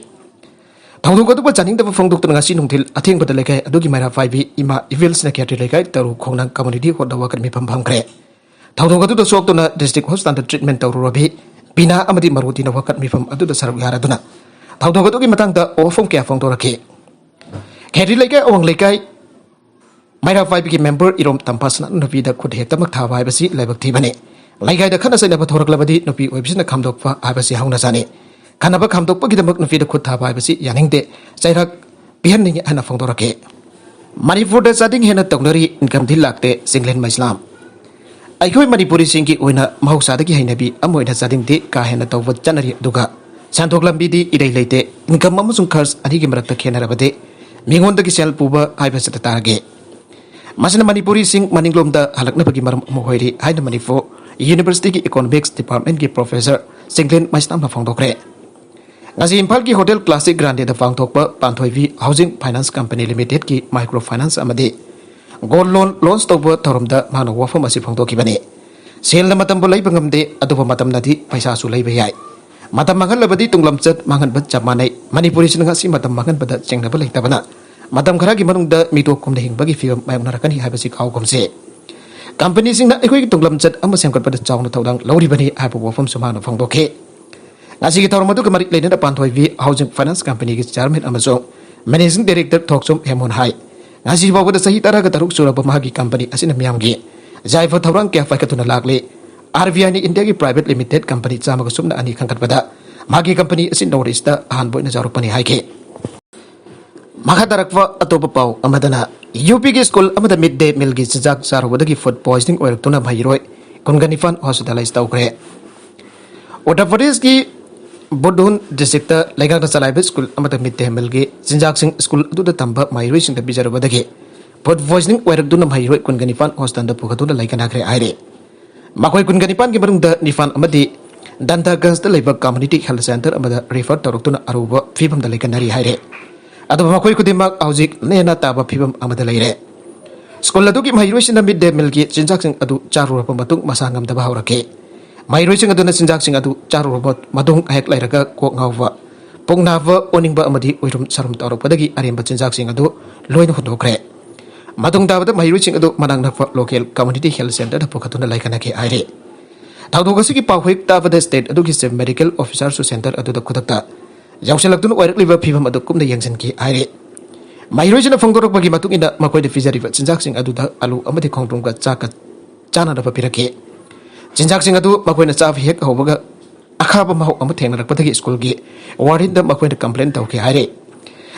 ꯊꯧꯗꯣꯛ ꯑꯗꯨꯕꯨ ꯆꯥꯅꯤꯡꯗꯕ ꯐꯣꯡꯗꯣꯛꯇꯨꯅ ꯉꯁꯤ ꯅꯨꯡꯊꯤꯜ ꯑꯊꯦꯡꯕꯗ ꯂꯩꯀꯥꯏ ꯑꯗꯨꯒꯤ ꯃꯩꯔꯥ ꯄꯥꯏꯕꯤ ꯏꯃꯥ ꯏꯕꯦꯜꯁꯤꯅ ꯈꯦꯇ꯭ꯔꯤ ꯂꯩꯀꯥꯏ ꯇꯔꯨ ꯈꯣꯡꯅꯥꯡ ꯀꯝꯃꯨꯅꯤꯇꯤ ꯍꯣꯜꯗ ꯋꯥꯀꯠ ꯃꯤꯐꯝ ꯐꯝꯈ꯭ꯔꯦ꯫ ꯊꯧꯗꯣꯛ ꯑꯗꯨꯗ ꯁꯣꯛꯇꯨꯅ ꯗꯤꯁꯇ꯭ꯔꯤꯛ ꯍꯣꯁꯄꯤꯇꯥꯜꯗ ꯇ꯭ꯔꯤꯠꯃꯦꯟ ꯇꯧꯔꯨꯔꯕꯤ ꯕꯤꯅꯥ ꯑꯃꯗꯤ ꯃꯥꯔꯨꯇꯤꯅ ꯋꯥꯀꯠ ꯃꯤꯐꯝ ꯑꯗꯨꯗ ꯁꯔꯨꯛ ꯌꯥꯔꯗꯨꯅ ꯊꯧꯗꯣꯛ ꯑꯗꯨꯒꯤ ꯃꯇꯥꯡꯗ ꯋꯥꯐꯝ ꯀꯌꯥ ꯐꯣꯡꯗꯣꯔꯛꯈꯤ꯫ ꯈꯦꯇ꯭ꯔꯤ ꯂꯩꯀꯥꯏ ꯑꯋꯥꯡ ꯂꯩꯀꯥꯏ ꯃꯩꯔꯥ ꯄꯥꯏꯕꯤꯒꯤ ꯃꯦꯝꯕꯔ ꯏꯔꯣꯝ ꯇꯝꯐꯥꯁꯅꯥ ꯅꯨꯄꯤꯗ ꯈꯨꯠ ꯍꯦꯛꯇꯃꯛ ꯊꯥꯕ ꯍꯥꯏꯕꯁꯤ ꯂꯥꯏꯕꯛ ꯊꯤꯕꯅꯤ꯫ ꯂꯩꯀꯥꯏꯗ ꯈꯠꯅ ꯆꯩꯅꯕ ꯊꯣꯔꯛꯂꯕꯗꯤ ꯅꯨꯄꯤ ꯑꯣꯏꯕꯁꯤꯅ ꯈꯥꯝꯗꯣꯛꯄ ꯍꯥꯏꯕꯁꯤ ꯍꯧꯅ ꯁꯥꯅꯤ꯫ ꯈꯠꯅꯕ ꯈꯥꯝꯗꯣꯛꯄꯒꯤꯗꯃꯛ ꯅꯨꯄꯤꯗ ꯈꯨꯠ ꯊꯥꯕ ꯍꯥꯏꯕꯁꯤ ꯌꯥꯅꯤꯡꯗꯦ, ꯆꯩꯔꯥꯛ ꯄꯤꯍꯟꯅꯤꯡꯏ ꯍꯥꯏꯅ ꯐꯣꯡꯗꯣꯔꯛꯈꯤ꯫ ꯃꯅꯤꯄꯨꯔꯗ ꯆꯥꯗꯤꯡ ꯍꯦꯟꯅ ꯇꯧꯅꯔꯤ, ꯏꯟꯀꯝꯗꯤ ꯂꯥꯛꯇꯦ, ꯆꯤꯡꯂꯦꯟ ꯃꯩꯁꯂꯥꯝ꯫ ꯑꯩꯈꯣꯏ ꯃꯅꯤꯄꯨꯔꯤꯁꯤꯡꯒꯤ ꯑꯣꯏꯅ ꯃꯍꯧꯁꯥꯗꯒꯤ ꯍꯩꯅꯕꯤ ꯑꯃ ꯑꯣꯏꯅ ꯆꯥꯗꯤꯡꯗꯤ ꯀꯥ ꯍꯦꯟꯅ ꯇꯧꯕ ꯆꯠꯅꯔꯤ, ꯑꯗꯨꯒ ꯁꯦꯟꯊꯣꯛ ꯂꯝꯕꯤꯗꯤ ꯏꯔꯩ ꯂꯩꯇꯦ꯫ ꯏꯟꯀꯝ ꯑꯃꯁꯨꯡ ꯈꯔꯆ ꯑꯅꯤꯒꯤ ꯃꯔꯛꯇ ꯈꯦꯠꯅꯔꯕꯗꯤ ꯃꯤꯉꯣꯟꯗꯒꯤ ꯁꯦꯜ ꯄꯨꯕ ꯍꯥꯏꯕꯁꯤꯗ ꯇꯥꯔꯒꯦ꯫ ꯃꯁꯤꯅ ꯃꯅꯤꯄꯨꯔꯤꯁꯤꯡ ꯃꯅꯤꯡꯂꯣꯝꯗ ꯍꯜꯂꯛꯅꯕꯒꯤ ꯃꯔꯝ ꯑꯃ ꯑꯣꯏꯔꯤ ꯍꯥꯏꯅ ꯃꯅꯤꯄꯨꯔ ꯌꯨꯅꯤꯚꯔꯁꯤꯇꯤꯒꯤ ꯏꯀꯣꯅꯣꯃꯤꯛꯁ ꯗꯤꯄꯥꯔꯠꯃꯦꯟꯒꯤ ꯄ꯭ꯔꯣꯐꯦꯁꯔ ꯆꯤꯡꯂꯦꯟ ꯃꯩꯁꯅꯥꯝꯅ ꯐꯣꯡꯗꯣꯛꯈ꯭ꯔꯦ꯫ ꯉꯁꯤ ꯏꯝꯐꯥꯜꯒꯤ ꯍꯣꯇꯦꯜ ꯀ꯭ꯂꯥꯁꯤꯛ ꯒ꯭ꯔꯥꯟꯗꯦꯗ ꯄꯥꯡꯊꯣꯛꯄ ꯄꯥꯟꯊꯣꯏꯕꯤ ꯍꯥꯎꯁꯤꯡ ꯐꯥꯏꯅꯥꯟꯁ ꯀꯝꯄꯅꯤ ꯂꯤꯃꯤꯇꯦꯗꯀꯤ ꯃꯥꯏꯀ꯭ꯔꯣ ꯐꯥꯏꯅꯥꯟꯁ ꯑꯃꯗꯤ ꯒꯣꯜꯗ ꯂꯣꯟ ꯂꯣꯟꯆ ꯇꯧꯕ ꯊꯧꯔꯝꯗ ꯃꯍꯥꯛꯅ ꯋꯥꯐꯝ ꯑꯁꯤ ꯐꯣꯡꯗꯣꯛꯈꯤꯕꯅꯤ꯫ ꯁꯦꯜꯅ ꯃꯇꯝꯕꯨ ꯂꯩꯕ ꯉꯝꯗꯦ, ꯑꯗꯨꯕꯨ ꯃꯇꯝꯅꯗꯤ ꯄꯩꯁꯥꯁꯨ ꯂꯩꯕ ꯌꯥꯏ꯫ ꯃꯇꯝ ꯃꯥꯡꯍꯜꯂꯕꯗꯤ ꯇꯨꯡꯂꯝꯆꯠ ꯃꯥꯡꯍꯟꯕ ꯆꯞ ꯃꯥꯟꯅꯩ꯫ ꯃꯅꯤꯄꯨꯔꯤꯁꯤꯡꯅ ꯉꯁꯤ ꯃꯇꯝ ꯃꯥꯡꯍꯟꯕꯗ ꯆꯤꯡꯅꯕ ꯂꯩꯇꯕꯅ ꯃꯇꯝ ꯈꯔꯒꯤ ꯃꯅꯨꯡꯗ ꯃꯤꯇꯣꯞ ꯀꯨꯝꯅ ꯍꯤꯡꯕꯒꯤ ꯐꯤꯕꯝ ꯃꯥꯌꯣꯛꯅꯔꯛꯀꯅꯤ ꯍꯥꯏꯕꯁꯤ ꯀꯥꯎꯒꯨꯝꯁꯤ꯫ ꯀꯝꯄꯅꯤꯁꯤꯡꯅ ꯑꯩꯈꯣꯏꯒꯤ ꯇꯨꯡꯂꯝꯆꯠ ꯑꯃ ꯁꯦꯝꯒꯠꯄꯗ ꯆꯥꯎꯅ ꯊꯧꯗꯥꯡ ꯂꯧꯔꯤꯕꯅꯤ ꯍꯥꯏꯕ ꯋꯥꯐꯝꯁꯨ ꯃꯍꯥꯛꯅ ꯐꯣꯡꯗꯣꯛꯈꯤ꯫ ꯉꯁꯤꯒꯤ ꯊꯧꯔꯝ ꯑꯗꯨꯒ ꯃꯔꯤ ꯂꯩꯅꯅ ꯄꯥꯟꯊꯣꯏꯕꯤ ꯍꯥꯎꯁꯤꯡ ꯐꯥꯏꯅꯥꯟꯁ ꯀꯝꯄꯅꯤꯒꯤ ꯆꯤꯌꯥꯔꯃꯦꯟ ꯑꯃꯁꯨꯡ ꯃꯦꯅꯦꯖꯤꯡ ꯗꯥꯏꯔꯦꯛꯇꯔ ꯊꯣꯛꯆꯣꯝ ꯍꯦꯃꯣꯟ ꯍꯥꯏ, ꯉꯁꯤ ꯐꯥꯎꯕꯗ ꯆꯍꯤ ꯇꯔꯥꯒ ꯇꯔꯨꯛ ꯁꯨꯔꯕ ꯃꯍꯥꯛꯀꯤ ꯀꯝꯄꯅꯤ ꯑꯁꯤꯅ ꯃꯤꯌꯥꯝꯒꯤ ꯌꯥꯏꯐ ꯊꯧꯔꯥꯡ ꯀꯌꯥ ꯄꯥꯏꯈꯠꯇꯨꯅ ꯂꯥꯛꯂꯤ꯫ ꯑꯥꯔ ꯕꯤ ꯑꯥꯏꯅ ꯏꯟꯗꯤꯌꯥꯒꯤ ꯄ꯭ꯔꯥꯏꯚꯦꯠ ꯂꯤꯃꯤꯇꯦꯠ ꯀꯝꯄꯅꯤ ꯆꯥꯝꯃꯒ ꯁꯨꯞꯅ ꯑꯅꯤ ꯈꯟꯒꯠꯄꯗ ꯃꯍꯥꯛꯀꯤ ꯀꯝꯄꯅꯤ ꯑꯁꯤ ꯅꯣꯔꯠ ꯏꯁꯇ ꯑꯍꯥꯟꯕ ꯑꯣꯏꯅ ꯌꯥꯎꯔꯛꯄꯅꯤ ꯍꯥꯏꯈꯤ꯫ ꯃꯈꯥ ꯇꯥꯔꯛꯄ ꯑꯇꯣꯞꯄ ꯄꯥꯎ ꯑꯃꯗꯅ, ꯌꯨ ꯄꯤꯒꯤ ꯁ꯭ꯀꯨꯜ ꯑꯃꯗ ꯃꯤꯗ ꯗꯦ ꯃꯤꯜꯒꯤ ꯆꯤꯟꯖꯥꯛ ꯆꯥꯔꯨꯕꯗꯒꯤ ꯐꯨꯗ ꯄꯣꯏꯖꯅꯤꯡ ꯑꯣꯏꯔꯛꯇꯨꯅ ꯃꯍꯩꯔꯣꯏ ꯀꯨꯟꯒ ꯅꯤꯄꯥꯟ ꯍꯣꯁꯄꯤꯇꯥꯂꯥꯏꯖ ꯇꯧꯈ꯭ꯔꯦ꯫ ꯎꯠꯇꯔ ꯄ꯭ꯔꯗꯦꯁꯀꯤ ꯕꯨꯗꯨꯟ ꯗꯤꯁꯇ꯭ꯔꯤꯛꯇ ꯂꯩꯉꯥꯛꯅ ꯆꯂꯥꯏꯕ ꯁ꯭ꯀꯨꯜ ꯑꯃꯗ ꯃꯤꯗ ꯗꯦ ꯃꯤꯜꯒꯤ ꯆꯤꯟꯖꯥꯛꯁꯤꯡ ꯁ꯭ꯀꯨꯜ ꯑꯗꯨꯗ ꯇꯝꯕ ꯃꯍꯩꯔꯣꯏꯁꯤꯡꯗ ꯄꯤꯖꯔꯨꯕꯗꯒꯤ ꯐꯨꯗ ꯄꯣꯏꯖꯅꯤꯡ ꯑꯣꯏꯔꯛꯇꯨꯅ ꯃꯍꯩꯔꯣꯏ ꯀꯨꯟꯒ ꯅꯤꯄꯥꯟ ꯍꯣꯁꯄꯤꯇꯥꯜꯗ ꯄꯨꯈꯠꯇꯨꯅ ꯂꯩꯈꯠꯅꯈ꯭ꯔꯦ ꯍꯥꯏꯔꯤ꯫ ꯃꯈꯣꯏ ꯀꯨꯟꯒ ꯅꯤꯄꯥꯟꯒꯤ ꯃꯅꯨꯡꯗ ꯅꯤꯄꯥꯟ ꯑꯃꯗꯤ ꯗꯟꯗꯥꯒꯟꯖꯇ ꯂꯩꯕ ꯀꯝꯃ꯭ꯌꯨꯅꯤꯇꯤ ꯍꯦꯜꯊ ꯁꯦꯟꯇꯔ ꯑꯃꯗ ꯔꯤꯐꯔ ꯇꯧꯔꯛꯇꯨꯅ ꯑꯔꯨꯕ ꯐꯤꯕꯝꯗ ꯂꯩꯈꯠꯅꯔꯤ ꯍꯥꯏꯔꯤ꯫ ꯑꯗꯨꯕꯨ ꯃꯈꯣꯏ ꯈꯨꯗꯤꯡꯃꯛ ꯍꯧꯖꯤꯛ ꯅꯦꯅꯥ ꯇꯥꯕ ꯐꯤꯕꯝ ꯑꯃꯗ ꯂꯩꯔꯦ꯫ ꯁ꯭ꯀꯨꯜ ꯑꯗꯨꯒꯤ ꯃꯍꯩꯔꯣꯏꯁꯤꯡꯅ ꯃꯤꯗ ꯗꯦ ꯃꯤꯜꯒꯤ ꯆꯤꯟꯖꯥꯛꯁꯤꯡ ꯑꯗꯨ ꯆꯥꯔꯨꯔꯕ ꯃꯇꯨꯡ ꯃꯁꯥ ꯉꯝꯗꯕ ꯍꯧꯔꯛꯈꯤ꯫ ꯃꯍꯩꯔꯣꯏꯁꯤꯡ ꯑꯗꯨꯅ ꯆꯤꯟꯖꯥꯛꯁꯤꯡ ꯑꯗꯨ ꯆꯥꯔꯨꯔꯕ ꯃꯇꯨꯡ ꯉꯥꯏꯍꯥꯛ ꯂꯩꯔꯒ ꯀꯣꯛ ꯉꯥꯎꯕ, ꯄꯨꯛ ꯅꯥꯕ, ꯑꯣꯅꯤꯡꯕ ꯑꯃꯗꯤ ꯎꯏꯔꯨꯝ ꯁꯥꯔꯨꯝ ꯇꯧꯔꯛꯄꯗꯒꯤ ꯑꯔꯦꯝꯕ ꯆꯤꯟꯖꯥꯛꯁꯤꯡ ꯑꯗꯨ ꯂꯣꯏꯅ ꯍꯨꯟꯗꯣꯛꯈ꯭ꯔꯦ꯫ ꯃꯇꯨꯡ ꯇꯥꯕꯗ ꯃꯍꯩꯔꯣꯏꯁꯤꯡ ꯑꯗꯨ ꯃꯅꯥꯛ ꯅꯛꯄ ꯂꯣꯀꯦꯜ ꯀꯝꯃ꯭ꯌꯨꯅꯤꯇꯤ ꯍꯦꯜꯊ ꯁꯦꯟꯇꯔꯗ ꯄꯨꯈꯠꯇꯨꯅ ꯂꯩꯈꯠꯅꯈꯤ ꯍꯥꯏꯔꯤ꯫ ꯊꯧꯗꯣꯛ ꯑꯁꯤꯒꯤ ꯄꯥꯎ ꯍꯦꯛ ꯇꯥꯕꯗ ꯁ꯭ꯇꯦꯠ ꯑꯗꯨꯒꯤ ꯆꯤꯐ ꯃꯦꯗꯤꯀꯦꯜ ꯑꯣꯐꯤꯁꯥꯔꯁꯨ ꯁꯦꯟꯇꯔ ꯑꯗꯨꯗ ꯈꯨꯗꯛꯇ ꯌꯧꯁꯤꯜꯂꯛꯇꯨꯅ ꯑꯣꯏꯔꯛꯂꯤꯕ ꯐꯤꯕꯝ ꯑꯗꯨ ꯀꯨꯞꯅ ꯌꯦꯡꯁꯤꯟꯈꯤ ꯍꯥꯏꯔꯤ꯫ ꯃꯍꯩꯔꯣꯏꯁꯤꯡꯅ ꯐꯣꯡꯗꯣꯔꯛꯄꯒꯤ ꯃꯇꯨꯡ ꯏꯟꯅ ꯃꯈꯣꯏꯗ ꯄꯤꯖꯔꯤꯕ ꯆꯤꯟꯖꯥꯛꯁꯤꯡ ꯑꯗꯨꯗ ꯑꯂꯨ ꯑꯃꯗꯤ ꯈꯣꯡꯗ꯭ꯔꯨꯝꯒ ꯆꯥꯛꯀ ꯆꯥꯅꯅꯕ ꯄꯤꯔꯛꯈꯤ꯫ ꯆꯤꯟꯖꯥꯛꯁꯤꯡ ꯑꯗꯨ ꯃꯈꯣꯏꯅ ꯆꯥꯕ ꯍꯦꯛ ꯍꯧꯕꯒ ꯑꯈꯥꯕ ꯃꯍꯥꯎ ꯑꯃ ꯊꯦꯡꯅꯔꯛꯄꯗꯒꯤ ꯁ꯭ꯀꯨꯜꯒꯤ ꯋꯥꯔꯗꯦꯟꯗ ꯃꯈꯣꯏꯅ ꯀꯝꯄ꯭ꯂꯦꯟ ꯇꯧꯈꯤ ꯍꯥꯏꯔꯤ꯫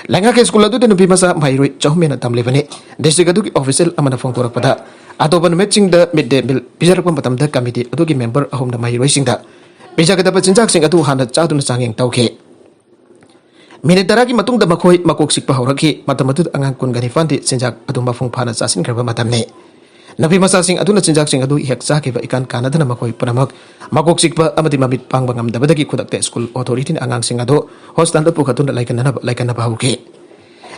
ꯂꯩꯉꯥꯛꯀꯤ ꯁ꯭ꯀꯨꯜ ꯑꯗꯨꯗ ꯅꯨꯄꯤ ꯃꯆꯥ ꯃꯍꯩꯔꯣꯏ ꯆꯍꯨꯝ ꯍꯦꯟꯅ ꯇꯝꯂꯤꯕꯅꯤ꯫ ꯗꯤꯁꯇ꯭ꯔꯤꯛ ꯑꯗꯨꯒꯤ ꯑꯣꯐꯤꯁꯤꯌꯦꯜ ꯑꯃꯅ ꯐꯣꯡꯗꯣꯔꯛꯄꯗ, ꯑꯇꯣꯞꯄ ꯅꯨꯃꯤꯠꯁꯤꯡꯗ ꯃꯤꯗ ꯗꯦ ꯃꯤꯜ ꯄꯤꯖꯔꯛꯄ ꯃꯇꯝꯗ ꯀꯃꯤꯇꯤ ꯑꯗꯨꯒꯤ ꯃꯦꯝꯕꯔ ꯑꯍꯨꯝꯅ ꯃꯍꯩꯔꯣꯏꯁꯤꯡꯗ ꯄꯤꯖꯒꯗꯕ ꯆꯤꯟꯖꯥꯛꯁꯤꯡ ꯑꯗꯨ ꯍꯥꯟꯅ ꯆꯥꯗꯨꯅ ꯆꯥꯡꯌꯦꯡ ꯇꯧꯈꯤ꯫ ꯃꯤꯅꯤꯠ ꯇꯔꯥꯒꯤ ꯃꯇꯨꯡꯗ ꯃꯈꯣꯏ ꯃꯀꯣꯛ ꯆꯤꯛꯄ ꯍꯧꯔꯛꯈꯤ꯫ ꯃꯇꯝ ꯑꯗꯨꯗ ꯑꯉꯥꯡ ꯀꯨꯟꯒ ꯅꯤꯄꯥꯟꯗꯤ ꯆꯤꯟꯖꯥꯛ ꯑꯗꯨ ꯃꯄꯨꯡ ꯐꯥꯅ ꯆꯥꯁꯤꯟꯈ꯭ꯔꯕ ꯃꯇꯝꯅꯤ꯫ ꯅꯨꯄꯤ ꯃꯆꯥꯁꯤꯡ ꯑꯗꯨꯅ ꯆꯤꯟꯖꯥꯛꯁꯤꯡ ꯑꯗꯨ ꯍꯦꯛ ꯆꯥꯈꯤꯕ ꯏꯀꯥꯟ ꯀꯥꯟꯅꯗꯅ ꯃꯈꯣꯏ ꯄꯨꯝꯅꯃꯛ ꯃꯀꯣꯛ ꯆꯤꯛꯄ ꯑꯃꯗꯤ ꯃꯃꯤꯠ ꯄꯥꯡꯕ ꯉꯝꯗꯕꯗꯒꯤ ꯈꯨꯗꯛꯇ ꯁ꯭ꯀꯨꯜ ꯑꯣꯊꯣꯔꯤꯇꯤꯅ ꯑꯉꯥꯡꯁꯤꯡ ꯑꯗꯨ ꯍꯣꯁꯄꯤꯇꯥꯜꯗ ꯄꯨꯈꯠꯇꯨꯅ ꯂꯩꯀꯟꯅꯅꯕ, ꯂꯩꯀꯟꯅꯕ ꯍꯧꯈꯤ꯫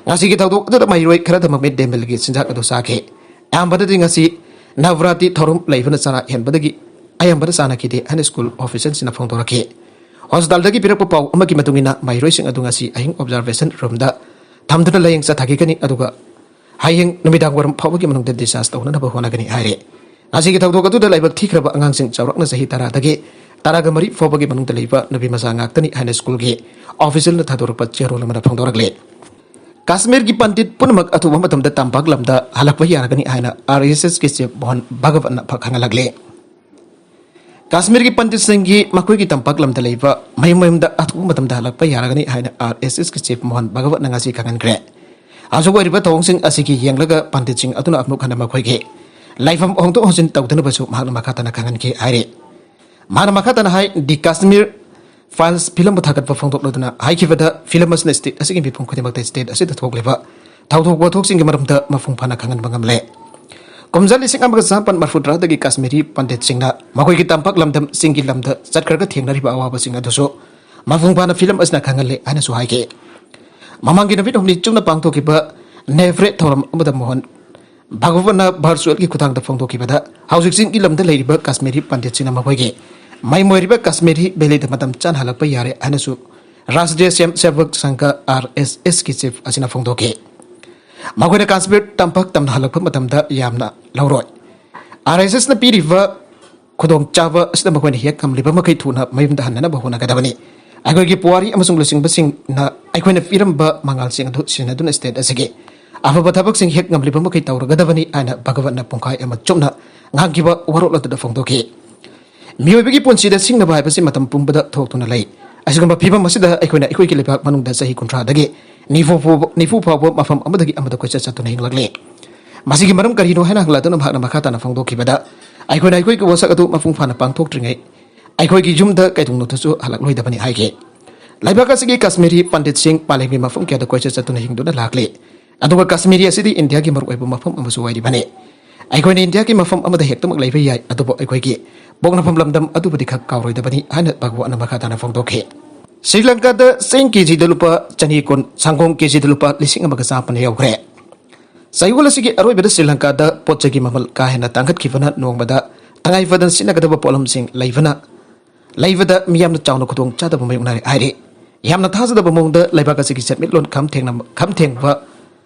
ꯉꯁꯤꯒꯤ ꯊꯧꯗꯣꯛ ꯑꯗꯨꯗ ꯃꯍꯩꯔꯣꯏ ꯈꯔꯗꯃꯛ ꯃꯤꯗ ꯗꯦ ꯃꯤꯜꯒꯤ ꯆꯤꯟꯖꯥꯛ ꯑꯗꯨ ꯆꯥꯈꯤ꯫ ꯑꯌꯥꯝꯕꯗꯗꯤ ꯉꯁꯤ ꯅꯕꯔꯥꯇꯤ ꯊꯧꯔꯝ ꯂꯩꯕꯅ ꯆꯔꯥ ꯍꯦꯟꯕꯗꯒꯤ ꯑꯌꯥꯝꯕꯗ ꯆꯥꯅꯈꯤꯗꯦ ꯍꯥꯏꯅ ꯁ꯭ꯀꯨꯜ ꯑꯣꯐꯤꯁꯤꯌꯦꯜꯁꯤꯡꯅ ꯐꯣꯡꯗꯣꯔꯛꯈꯤ꯫ ꯍꯣꯁꯄꯤꯇꯥꯜꯗꯒꯤ ꯄꯤꯔꯛꯄ ꯄꯥꯎ ꯑꯃꯒꯤ ꯃꯇꯨꯡ ꯏꯟꯅ ꯃꯍꯩꯔꯣꯏꯁꯤꯡ ꯑꯗꯨ ꯉꯁꯤ ꯑꯍꯤꯡ ꯑꯣꯕꯖꯥꯔꯕꯦꯁꯟ ꯔꯨꯝꯗ ꯊꯝꯗꯨꯅ ꯂꯥꯌꯦꯡ ꯆꯠꯊꯈꯤꯒꯅꯤ, ꯑꯗꯨꯒ ꯍꯌꯦꯡ ꯅꯨꯃꯤꯗꯥꯡ ꯋꯥꯏꯔꯝ ꯐꯥꯎꯕꯒꯤ ꯃꯅꯨꯡꯗ ꯗꯤꯁꯆꯥꯔꯖ ꯇꯧꯅꯅꯕ ꯍꯣꯠꯅꯒꯅꯤ ꯍꯥꯏꯔꯦ꯫ ꯉꯁꯤꯒꯤ ꯊꯧꯗꯣꯛ ꯑꯗꯨꯗ ꯂꯥꯏꯕꯛ ꯊꯤꯈ꯭ꯔꯕ ꯑꯉꯥꯡꯁꯤꯡ ꯆꯥꯎꯔꯥꯛꯅ ꯆꯍꯤ ꯇꯔꯥꯗꯒꯤ ꯇꯔꯥꯒ ꯃꯔꯤ ꯐꯥꯎꯕꯒꯤ ꯃꯅꯨꯡꯗ ꯂꯩꯕ ꯅꯨꯄꯤ ꯃꯆꯥ ꯉꯥꯛꯇꯅꯤ ꯍꯥꯏꯅ ꯁ꯭ꯀꯨꯜꯒꯤ ꯑꯣꯐꯤꯁꯤꯌꯦꯜꯅ ꯊꯥꯗꯣꯔꯛꯄ ꯆꯦꯔꯣꯜ ꯑꯃꯅ ꯐꯣꯡꯗꯣꯔꯛꯂꯤ꯫ ꯀꯥꯁꯃꯤꯔꯒꯤ ꯄꯟꯗꯤꯠ ꯄꯨꯝꯅꯃꯛ ꯑꯊꯨꯕ ꯃꯇꯝꯗ ꯇꯝꯄꯥꯛ ꯂꯝꯗ ꯍꯜꯂꯛꯄ ꯌꯥꯔꯒꯅꯤ ꯍꯥꯏꯅ ꯑꯥꯔ ꯑꯦꯁ ꯑꯦꯁꯀꯤ ꯆꯤꯐ ꯃꯣꯍꯟ ꯚꯒꯋꯠꯅ ꯈꯪꯍꯜꯂꯛꯂꯦ꯫ ꯀꯥꯁꯃꯤꯔꯒꯤ ꯄꯟꯗꯤꯠꯁꯤꯡꯒꯤ ꯃꯈꯣꯏꯒꯤ ꯇꯝꯄꯥꯛ ꯂꯝꯗ ꯂꯩꯕ ꯃꯌꯨꯝ ꯃꯌꯨꯝꯗ ꯑꯊꯨꯕ ꯃꯇꯝꯗ ꯍꯜꯂꯛꯄ ꯌꯥꯔꯒꯅꯤ ꯍꯥꯏꯅ ꯑꯥꯔ ꯑꯦꯁ ꯑꯦꯁꯀꯤ ꯆꯤꯐ ꯃꯣꯍꯟ ꯚꯒꯋꯠꯅ ꯉꯁꯤ ꯈꯪꯍꯟꯈ꯭ꯔꯦ꯫ ꯍꯧꯖꯤꯛ ꯑꯣꯏꯔꯤꯕ ꯊꯧꯑꯣꯡꯁꯤꯡ ꯑꯁꯤꯒꯤ ꯌꯦꯡꯂꯒ ꯄꯟꯗꯤꯠꯁꯤꯡ ꯑꯗꯨꯅ ꯑꯃꯨꯛ ꯍꯟꯅ ꯃꯈꯣꯏꯒꯤ ꯂꯩꯐꯝ ꯍꯣꯡꯗꯣꯛ ꯍꯣꯡꯖꯤꯟ ꯇꯧꯗꯅꯕꯁꯨ ꯃꯍꯥꯛꯅ ꯃꯈꯥ ꯇꯥꯅ ꯈꯪꯍꯟꯈꯤ ꯍꯥꯏꯔꯤ꯫ ꯃꯍꯥꯛꯅ ꯃꯈꯥ ꯇꯥꯅ ꯍꯥꯏ, ꯗꯤ ꯀꯥꯁꯃꯤꯔ ꯐꯥꯏꯜꯁ ꯐꯤꯂꯝꯕꯨ ꯊꯥꯒꯠꯄ ꯐꯣꯡꯗꯣꯛꯂꯗꯨꯅ ꯍꯥꯏꯈꯤꯕꯗ, ꯐꯤꯂꯝ ꯑꯁꯤꯅ ꯁ꯭ꯇꯦꯠ ꯑꯁꯤꯒꯤ ꯃꯤꯄꯨꯝ ꯈꯨꯗꯤꯡꯃꯛꯇ ꯁ꯭ꯇꯦꯠ ꯑꯁꯤꯗ ꯊꯣꯛꯂꯤꯕ ꯊꯧꯗꯣꯛ ꯋꯥꯊꯣꯛꯁꯤꯡꯒꯤ ꯃꯔꯝꯗ ꯃꯄꯨꯡ ꯐꯥꯅ ꯈꯪꯍꯟꯕ ꯉꯝꯂꯦ꯫ ꯀꯨꯝꯖꯥ ꯂꯤꯁꯤꯡ ꯑꯃꯒ ꯆꯥꯃꯥꯄꯟ ꯃꯔꯐꯨ ꯇꯔꯥꯗꯒꯤ ꯀꯥꯁꯃꯤꯔꯤ ꯄꯟꯗꯤꯠꯁꯤꯡꯅ ꯃꯈꯣꯏꯒꯤ ꯇꯝꯄꯥꯛ ꯂꯝꯗꯝ ꯆꯤꯡꯒꯤ ꯂꯝꯗ ꯆꯠꯈ꯭ꯔꯒ ꯊꯦꯡꯅꯔꯤꯕ ꯑꯋꯥꯕꯁꯤꯡ ꯑꯗꯨꯁꯨ ꯃꯄꯨꯡ ꯐꯥꯅ ꯐꯤꯂꯝ ꯑꯁꯤꯅ ꯈꯪꯍꯜꯂꯦ ꯍꯥꯏꯅꯁꯨ ꯍꯥꯏꯈꯤ꯫ ꯃꯃꯥꯡꯒꯤ ꯅꯨꯃꯤꯠ ꯍꯨꯝꯅꯤ ꯆꯨꯞꯅ ꯄꯥꯡꯊꯣꯛꯈꯤꯕ ꯅꯦꯚ꯭ꯔꯦꯠ ꯊꯧꯔꯝ ꯑꯃꯗ ꯃꯣꯍꯟ ꯚꯒꯋꯟꯅ ꯚꯔꯆꯨꯑꯦꯜꯒꯤ ꯈꯨꯠꯊꯥꯡꯗ ꯐꯣꯡꯗꯣꯛꯈꯤꯕꯗ, ꯍꯧꯖꯤꯛ ꯆꯤꯡꯒꯤ ꯂꯝꯗ ꯂꯩꯔꯤꯕ ꯀꯥꯁꯃꯤꯔꯤ ꯄꯟꯗꯤꯠꯁꯤꯡꯅ ꯃꯈꯣꯏꯒꯤ ꯃꯌꯨꯝ ꯑꯣꯏꯔꯤꯕ ꯀꯥꯁꯃꯤꯔꯤ ꯚꯦꯂꯤꯗ ꯃꯇꯝ ꯆꯥꯅ ꯍꯜꯂꯛꯄ ꯌꯥꯔꯦ ꯍꯥꯏꯅꯁꯨ ꯔꯥꯁꯇ꯭ꯔꯤꯌ ꯁ꯭ꯋꯌꯝ ꯁꯦꯕꯛ ꯁꯪꯘ, ꯑꯥꯔ ꯑꯦꯁ ꯑꯦꯁꯀꯤ ꯆꯤꯐ ꯑꯁꯤꯅ ꯐꯣꯡꯗꯣꯛꯈꯤ꯫ ꯃꯈꯣꯏꯅ ꯀꯥꯁꯃꯤꯔ ꯇꯝꯄꯥꯛ ꯇꯝꯅ ꯍꯜꯂꯛꯄ ꯃꯇꯝꯗ ꯌꯥꯝꯅ ꯂꯧꯔꯣꯏ꯫ ꯑꯥꯔ ꯑꯦꯁ ꯑꯦꯁꯅ ꯄꯤꯔꯤꯕ ꯈꯨꯗꯣꯡꯆꯥꯕ ꯑꯁꯤꯗ ꯃꯈꯣꯏꯅ ꯍꯦꯛ ꯉꯝꯂꯤꯕ ꯃꯈꯩ ꯊꯨꯅ ꯃꯌꯨꯝꯗ ꯍꯟꯅꯅꯕ ꯍꯣꯠꯅꯒꯗꯕꯅꯤ꯫ ꯑꯩꯈꯣꯏꯒꯤ ꯄꯨꯋꯥꯔꯤ ꯑꯃꯁꯨꯡ ꯂꯨꯆꯤꯡꯕꯁꯤꯡꯅ ꯑꯩꯈꯣꯏꯅ ꯄꯤꯔꯝꯕ ꯃꯉꯥꯜꯁꯤꯡ ꯑꯗꯨ ꯁꯤꯖꯤꯟꯅꯗꯨꯅ ꯁ꯭ꯇꯦꯠ ꯑꯁꯤꯒꯤ ꯑꯐꯕ ꯊꯕꯛꯁꯤꯡ ꯍꯦꯛ ꯉꯝꯂꯤꯕ ꯃꯈꯩ ꯇꯧꯔꯒꯗꯕꯅꯤ ꯍꯥꯏꯅ ꯚꯒꯋꯟꯅ ꯄꯨꯡꯈꯥꯏ ꯑꯃ ꯆꯨꯞꯅ ꯉꯥꯡꯈꯤꯕ ꯋꯥꯔꯣꯜ ꯑꯗꯨꯗ ꯐꯣꯡꯗꯣꯛꯈꯤ꯫ ꯃꯤꯑꯣꯏꯕꯒꯤ ꯄꯨꯟꯁꯤꯗ ꯁꯤꯡꯅꯕ ꯍꯥꯏꯕꯁꯤ ꯃꯇꯝ ꯄꯨꯝꯕꯗ ꯊꯣꯛꯇꯨꯅ ꯂꯩ꯫ ꯑꯁꯤꯒꯨꯝꯕ ꯐꯤꯕꯝ ꯑꯁꯤꯗ ꯑꯩꯈꯣꯏꯅ ꯑꯩꯈꯣꯏꯒꯤ ꯂꯩꯕꯥꯛ ꯃꯅꯨꯡꯗ ꯆꯍꯤ ꯀꯨꯟꯊ꯭ꯔꯥꯗꯒꯤ ꯅꯤꯐꯨ ꯐꯥꯎꯕ, ꯅꯤꯐꯨ ꯐꯥꯎꯕ ꯃꯐꯝ ꯑꯃꯗꯒꯤ ꯑꯃꯗ ꯀꯣꯏꯆꯠ ꯆꯠꯇꯨꯅ ꯍꯤꯡꯂꯛꯂꯤ꯫ ꯃꯁꯤꯒꯤ ꯃꯔꯝ ꯀꯔꯤꯅꯣ ꯍꯥꯏꯅ ꯍꯪꯂꯗꯨꯅ ꯃꯍꯥꯛꯅ ꯃꯈꯥ ꯇꯥꯅ ꯐꯣꯡꯗꯣꯛꯈꯤꯕꯗ, ꯑꯩꯈꯣꯏꯅ ꯑꯩꯈꯣꯏꯒꯤ ꯋꯥꯁꯛ ꯑꯗꯨ ꯃꯄꯨꯡ ꯐꯥꯅ ꯄꯥꯡꯊꯣꯛꯇ꯭ꯔꯤꯉꯩ ꯑꯩꯈꯣꯏꯒꯤ ꯌꯨꯝꯗ ꯀꯩꯗꯧꯅꯨꯡꯗꯁꯨ ꯍꯜꯂꯛꯂꯣꯏꯗꯕꯅꯤ ꯍꯥꯏꯈꯤ꯫ ꯂꯩꯕꯥꯛ ꯑꯁꯤꯒꯤ ꯀꯥꯁꯃꯤꯔꯤ ꯄꯟꯗꯤꯠꯁꯤꯡ ꯃꯥꯂꯦꯝꯒꯤ ꯃꯐꯝ ꯀꯌꯥꯗ ꯀꯣꯏꯆꯠ ꯆꯠꯇꯨꯅ ꯍꯤꯡꯗꯨꯅ ꯂꯥꯛꯂꯤ꯫ ꯑꯗꯨꯒ ꯀꯥꯁꯃꯤꯔꯤ ꯑꯁꯤꯗꯤ ꯏꯟꯗꯤꯌꯥꯒꯤ ꯃꯔꯨꯑꯣꯏꯕ ꯃꯐꯝ ꯑꯃꯁꯨ ꯑꯣꯏꯔꯤꯕꯅꯤ꯫ ꯑꯩꯈꯣꯏꯅ ꯏꯟꯗꯤꯌꯥꯒꯤ ꯃꯐꯝ ꯑꯃꯗ ꯍꯦꯛꯇꯃꯛ ꯂꯩꯕ ꯌꯥꯏ, ꯑꯗꯨꯕꯨ ꯑꯩꯈꯣꯏꯒꯤ ꯄꯣꯛꯅꯐꯝ ꯂꯝꯗꯝ ꯑꯗꯨꯕꯨꯗꯤ ꯈꯛ ꯀꯥꯎꯔꯣꯏꯗꯕꯅꯤ ꯍꯥꯏꯅ ꯚꯒꯋꯟꯅ ꯃꯈꯥ ꯇꯥꯅ ꯐꯣꯡꯗꯣꯛꯈꯤ꯫ ꯁ꯭ꯔꯤ ꯂꯪꯀꯥꯗ ꯆꯦꯡ ꯀꯦꯖꯤꯗ ꯂꯨꯄꯥ ꯆꯅꯤ ꯀꯨꯟ, ꯁꯪꯒꯣꯝ ꯀꯦꯖꯤꯗ ꯂꯨꯄꯥ ꯂꯤꯁꯤꯡ ꯑꯃꯒ ꯆꯥꯃꯥꯄꯟ ꯌꯧꯈ꯭ꯔꯦ꯫ ꯆꯌꯣꯜ ꯑꯁꯤꯒꯤ ꯑꯔꯣꯏꯕꯗ ꯁ꯭ꯔꯤ ꯂꯪꯀꯥꯗ ꯄꯣꯠ ꯆꯩꯒꯤ ꯃꯃꯜ ꯀꯥ ꯍꯦꯟꯅ ꯇꯥꯡꯈꯠꯈꯤꯕꯅ ꯅꯣꯡꯃꯗ ꯇꯉꯥꯏ ꯐꯗꯅ ꯁꯤꯖꯤꯟꯅꯒꯗꯕ ꯄꯣꯠꯂꯝꯁꯤꯡ ꯂꯩꯕꯅ, ꯂꯩꯕꯗ ꯃꯤ ꯌꯥꯝꯅ ꯆꯥꯎꯅ ꯈꯨꯗꯣꯡ ꯆꯥꯗꯕ ꯃꯥꯌꯣꯛꯅꯔꯦ ꯍꯥꯏꯔꯤ꯫ ꯌꯥꯝꯅ ꯊꯥꯖꯗꯕ ꯃꯑꯣꯡꯗ ꯂꯩꯕꯥꯛ ꯑꯁꯤꯒꯤ ꯁꯦꯟꯃꯤꯠꯂꯣꯟ ꯈꯝ ꯊꯦꯡꯅ, ꯈꯝ ꯊꯦꯡꯕ